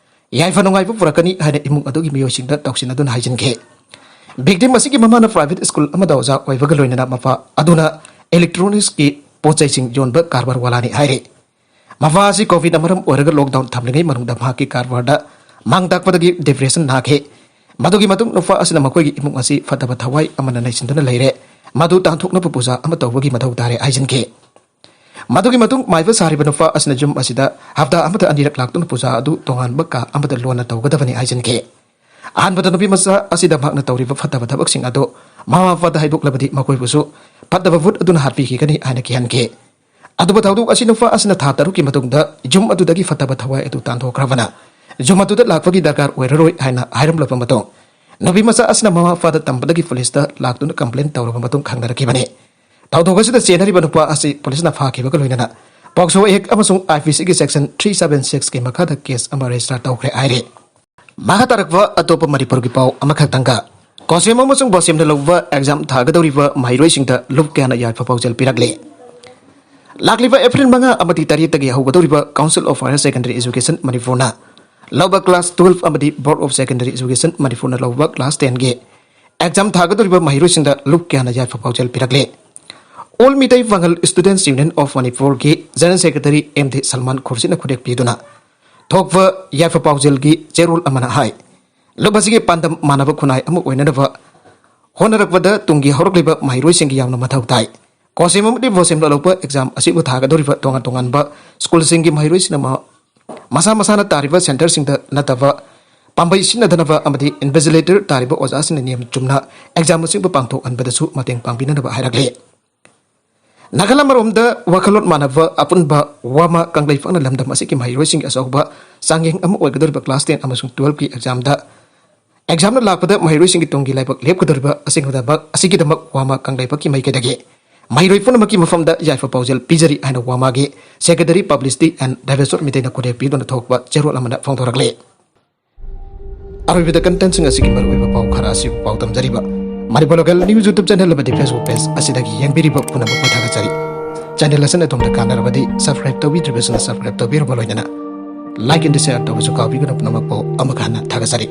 ꯌꯥꯏꯐ ꯅꯨꯡꯉꯥꯏꯕ ꯄꯨꯔꯛꯀꯅꯤ ꯍꯥꯏꯅ ꯏꯃꯨꯡ ꯑꯗꯨꯒꯤ ꯃꯤꯑꯣꯏꯁꯤꯡꯗ ꯇꯧꯁꯤꯟꯅꯗꯨꯅ ꯍꯥꯏꯖꯤꯟꯈꯤ꯫ ꯚꯤꯛꯇꯤꯝ ꯑꯁꯤꯒꯤ ꯃꯃꯥꯅ ꯄ꯭ꯔꯥꯏꯚꯦꯠ ꯁ꯭ꯀꯨꯜ ꯑꯃꯗ ꯑꯣꯖꯥ ꯑꯣꯏꯕꯒ ꯂꯣꯏꯅꯅ ꯃꯄꯥ ꯑꯗꯨꯅ ꯏꯂꯦꯛꯇ꯭ꯔꯣꯅꯤꯛꯁꯀꯤ ꯄꯣꯠ ꯆꯩꯁꯤꯡ ꯌꯣꯟꯕ ꯀꯔꯕꯥꯔ ꯋꯥꯂꯥꯅꯤ ꯍꯥꯏꯔꯤ꯫ ꯃꯄꯥ ꯑꯁꯤ ꯀꯣꯚꯤꯗꯅ ꯃꯔꯝ ꯑꯣꯏꯔꯒ ꯂꯣꯛꯗꯥꯎꯟ ꯊꯝꯂꯤꯉꯩ ꯃꯅꯨꯡꯗ ꯃꯍꯥꯛꯀꯤ ꯀꯔꯕꯥꯔꯗ ꯃꯥꯡ ꯇꯥꯛꯄꯗꯒꯤ ꯗꯤꯄ꯭ꯔꯦꯁꯟ ꯅꯥꯈꯤ꯫ ꯃꯗꯨꯒꯤ ꯃꯇꯨꯡ ꯅꯨꯄꯥ ꯑꯁꯤꯅ ꯃꯈꯣꯏꯒꯤ ꯏꯃꯨꯡ ꯑꯁꯤ ꯐꯠꯇꯕ ꯊꯋꯥꯏ ꯑꯃꯅ ꯅꯩꯁꯤꯟꯗꯨꯅ ꯂꯩꯔꯦ, ꯃꯗꯨ ꯇꯥꯟꯊꯣꯛꯅꯕ ꯄꯨꯖꯥ ꯑꯃ ꯇꯧꯕꯒꯤ ꯃꯊꯧ ꯇꯥꯔꯦ ꯍꯥꯏꯖꯤꯟꯈꯤ꯫ ꯃꯗꯨꯒꯤ ꯃꯇꯨꯡ ꯃꯥꯏꯕ ꯁꯥꯔꯤꯕ ꯅꯨꯄꯥ ꯑꯁꯤꯅ ꯌꯨꯝ ꯑꯁꯤꯗ ꯍꯞꯇꯥ ꯑꯃꯗ ꯑꯅꯤꯔꯛ ꯂꯥꯛꯇꯨꯅ ꯄꯨꯖꯥ ꯑꯗꯨ ꯇꯣꯉꯥꯟꯕ ꯀꯥ ꯑꯃꯗ ꯂꯣꯟꯅ ꯇꯧꯒꯗꯕꯅꯤ ꯍꯥꯏꯖꯤꯟꯈꯤ꯫ ꯑꯍꯥꯟꯕꯗ ꯅꯨꯄꯤ ꯃꯆꯥ ꯑꯁꯤꯗ ꯃꯍꯥꯛꯅ ꯇꯧꯔꯤꯕ ꯐꯠꯇꯕ ꯊꯕꯛꯁꯤꯡ ꯑꯗꯨ ꯃꯃꯥ ꯃꯄꯥꯗ ꯍꯥꯏꯗꯣꯛꯂꯕꯗꯤ ꯃꯈꯣꯏꯕꯨꯁꯨ ꯐꯠꯇꯕ ꯚꯨꯠ ꯑꯗꯨꯅ ꯍꯥꯠꯄꯤꯈꯤꯒꯅꯤ ꯍꯥꯏꯅ ꯀꯤꯍꯟꯈꯤ꯫ ꯑꯗꯨꯕꯨ ꯊꯧꯗꯣꯛ ꯑꯁꯤ ꯅꯨꯄꯥ ꯑꯁꯤꯅ ꯊꯥ ꯇꯔꯨꯛꯀꯤ ꯃꯇꯨꯡꯗ ꯌꯨꯝ ꯑꯗꯨꯗꯒꯤ ꯐꯠꯇꯕ ꯊꯋꯥꯏ ꯑꯗꯨ ꯇꯥꯟꯊꯣꯛꯈ꯭ꯔꯕꯅ ꯌꯨꯝ ꯑꯗꯨꯗ ꯂꯥꯛꯄꯒꯤ ꯗꯔꯀꯥꯔ ꯑꯣꯏꯔꯔꯣꯏ ꯍꯥꯏꯅ ꯍꯥꯏꯔꯝꯂꯕ ꯃꯇꯨꯡ, ꯅꯨꯄꯤ ꯃꯆꯥ ꯑꯁꯤꯅ ꯃꯃꯥ ꯃꯄꯥꯗ ꯇꯝꯕꯗꯒꯤ ꯄꯨꯂꯤꯁꯇ ꯂꯥꯛꯇꯨꯅ ꯀꯝꯄ꯭ꯂꯦꯟ ꯇꯧꯔꯕ ꯃꯇꯨꯡ ꯈꯪꯅꯔꯛꯈꯤꯕꯅꯤ꯫ ꯊꯧꯗꯣꯛ ꯑꯁꯤꯗ ꯆꯦꯟꯅꯔꯤꯕ ꯅꯨꯄꯥ ꯑꯁꯤ ꯄꯨꯂꯤꯁꯅ ꯐꯥꯈꯤꯕꯒ ꯂꯣꯏꯅꯅ ꯄꯣꯛꯁꯣ ꯑꯦꯛ ꯑꯃꯁꯨꯡ ꯑꯥꯏ ꯄꯤ ꯁꯤꯒꯤ ꯁꯦꯛꯁꯟ ꯊ꯭ꯔꯤ ꯁꯕꯦꯟ ꯁꯤꯛꯁꯀꯤ ꯃꯈꯥꯗ ꯀꯦꯁ ꯑꯃ ꯔꯦꯖꯤꯁꯇꯔ ꯇꯧꯈ꯭ꯔꯦ ꯍꯥꯏꯔꯤ꯫ ꯃꯈꯥ ꯇꯥꯔꯛꯄ ꯑꯇꯣꯞꯄ ꯃꯅꯤꯄꯨꯔꯒꯤ ꯄꯥꯎ ꯑꯃꯈꯛꯇꯪꯒ, ꯀꯣꯁꯦꯝ ꯑꯃꯁꯨꯡ ꯕꯣꯁꯦꯝꯅ ꯂꯧꯕ ꯑꯦꯛꯖꯥꯝ ꯊꯥꯒꯗꯧꯔꯤꯕ ꯃꯍꯩꯔꯣꯏꯁꯤꯡꯗ ꯂꯨꯞ ꯀꯌꯥꯅ ꯌꯥꯏꯐ ꯄꯥꯎꯖꯦꯜ ꯄꯤꯔꯛꯂꯤ꯫ ꯂꯥꯛꯂꯤꯕ ꯑꯦꯄ꯭ꯔꯤꯜ ꯃꯉꯥ ꯑꯃꯗꯤ ꯇꯔꯦꯠꯇꯒꯤ ꯍꯧꯒꯗꯧꯔꯤꯕ Council of Higher Secondary Education ꯃꯅꯤꯄꯨꯔꯅ ꯂꯧꯕ ꯀ꯭ꯂꯥꯁ ꯇꯨꯋꯦꯜꯐ ꯑꯃꯗꯤ Board of Secondary Education ꯃꯅꯤꯄꯨꯔꯅ ꯂꯧꯕ ꯀ꯭ꯂꯥꯁ ꯇꯦꯟꯒꯤ ꯑꯦꯛꯖꯥꯝ ꯊꯥꯒꯗꯧꯔꯤꯕ ꯃꯍꯩꯔꯣꯏꯁꯤꯡꯗ ꯂꯨꯞ ꯀꯌꯥꯅ ꯌꯥꯏꯐ ꯄꯥꯎꯖꯦꯜ ꯄꯤꯔꯛꯂꯤ꯫ All Meitei Pangal Students Union of Manipurꯒꯤ general secretary M D Salman ꯈꯨꯔꯁꯤꯠꯅ ꯈꯨꯗꯦꯛ ꯄꯤꯗꯨꯅ ꯊꯣꯛꯄ ꯌꯥꯏꯐ ꯄꯥꯎꯖꯦꯜꯒꯤ ꯆꯦꯔꯣꯜ ꯑꯃꯅ ꯍꯥꯏ, ꯂꯨꯞ ꯑꯁꯤꯒꯤ ꯄꯥꯟꯗꯝ ꯃꯥꯟꯅꯕ ꯈꯨꯟꯅꯥꯏ ꯑꯃ ꯑꯣꯏꯅꯅꯕ ꯍꯣꯠꯅꯔꯛꯄꯗ ꯇꯨꯡꯒꯤ ꯍꯧꯔꯛꯂꯤꯕ ꯃꯍꯩꯔꯣꯏꯁꯤꯡꯒꯤ ꯌꯥꯝꯅ ꯃꯊꯧ ꯇꯥꯏ꯫ ꯀꯣꯁꯦꯝ ꯑꯃꯗꯤ ꯕꯣꯁꯦꯝ ꯂꯧꯔꯛꯄ ꯑꯦꯛꯖꯥꯝ ꯑꯁꯤꯕꯨ ꯊꯥꯒꯗꯧꯔꯤꯕ ꯇꯣꯉꯥꯟ ꯇꯣꯉꯥꯟꯕ ꯁ꯭ꯀꯨꯜꯁꯤꯡꯒꯤ ꯃꯍꯩꯔꯣꯏꯁꯤꯡꯅ ꯃ-, ꯃꯁꯥ ꯃꯁꯥꯅ ꯇꯥꯔꯤꯕ ꯁꯦꯟꯇꯔꯁꯤꯡꯗ ꯅꯠꯇꯕ ꯄꯥꯝꯕꯩ ꯁꯤꯖꯤꯟꯅꯗꯅꯕ ꯑꯃꯗꯤ invigilator ꯇꯥꯔꯤꯕ ꯑꯣꯖꯥꯁꯤꯡꯅ ꯅꯤꯌꯝ ꯆꯨꯝꯅ exam ꯑꯁꯤꯕꯨ ꯄꯥꯡꯊꯣꯛꯍꯟꯕꯗꯁꯨ ꯃꯇꯦꯡ ꯄꯥꯡꯕꯤꯅꯅꯕ ꯍꯥꯏꯔꯛꯂꯤ꯫ ꯅꯥꯒꯥꯂꯦꯟ ꯑꯃꯔꯣꯝꯗ ꯋꯥꯈꯜꯂꯣꯟ ꯃꯥꯟꯅꯕ ꯑꯄꯨꯟꯕ ꯋꯥꯃꯥ ꯀꯪꯂꯩꯄꯥꯛꯅ ꯂꯝꯗꯝ ꯑꯁꯤꯒꯤ ꯃꯍꯩꯔꯣꯏꯁꯤꯡꯒꯤ ꯑꯆꯧꯕ ꯆꯥꯡꯌꯦꯡ ꯑꯃ ꯑꯣꯏꯒꯗꯧꯔꯤꯕ class ten ꯑꯃꯁꯨꯡ twelve ꯀꯤ exam ꯗ exam ꯅ ꯂꯥꯛꯄꯗ ꯃꯍꯩꯔꯣꯏꯁꯤꯡꯒꯤ ꯇꯨꯡꯒꯤ ꯂꯥꯏꯕꯛ ꯂꯦꯞꯀꯗꯧꯔꯤꯕ ꯑꯁꯤꯒꯤꯗꯃꯛ, ꯑꯁꯤꯒꯤꯗꯃꯛ ꯋꯥꯃꯥ ꯀꯪꯂꯩꯄꯥꯛꯀꯤ ꯃꯥꯏꯀꯩꯗꯒꯤ ꯃꯍꯩꯔꯣꯏ ꯄꯨꯝꯅꯃꯛꯀꯤ ꯃꯐꯝꯗ ꯌꯥꯏꯐ ꯄꯥꯎꯖꯦꯜ ꯄꯤꯖꯔꯤ ꯍꯥꯏꯅ ꯋꯥꯃꯥꯒꯤ Secretary Publicity and Divestment ꯃꯤꯇꯩꯅ ꯈꯨꯗꯦꯞ ꯄꯤꯗꯨꯅ ꯊꯣꯛꯄ ꯆꯦꯔꯣꯜ ꯑꯃꯅ ꯐꯣꯡꯗꯣꯔꯛꯂꯤ꯫ ꯑꯔꯣꯏꯕꯗ content ꯁꯤꯡ ꯑꯁꯤꯒꯤ ꯃꯔꯨꯑꯣꯏꯕ ꯄꯥꯎ ꯈꯔ ꯑꯁꯤꯕꯨ ꯄꯥꯎ ꯇꯝꯖꯔꯤꯕ Manipur Local News YouTube channel ꯑꯃꯗꯤ Facebook page ꯑꯁꯤꯗꯒꯤ ꯌꯦꯡꯕꯤꯔꯤꯕ ꯄꯨꯝꯅꯃꯛꯄꯨ ꯊꯥꯒꯠꯆꯔꯤ꯫ Channel ꯑꯁꯤꯅ ꯑꯗꯣꯝꯗ ꯀꯥꯟꯅꯔꯕꯗꯤ subscribe ꯇꯧꯕꯤꯗ꯭ꯔꯤꯕꯁꯤꯡꯅ subscribe ꯇꯧꯕꯤꯔꯕ ꯂꯣꯏꯅꯅ like and share ꯇꯧꯕꯁꯨ ꯀꯥꯎꯕꯤꯒꯅꯨ꯫ ꯄꯨꯝꯅꯃꯛꯄꯨ ꯑꯃꯨꯛ ꯍꯟꯅ ꯊꯥꯒꯠꯆꯔꯤ꯫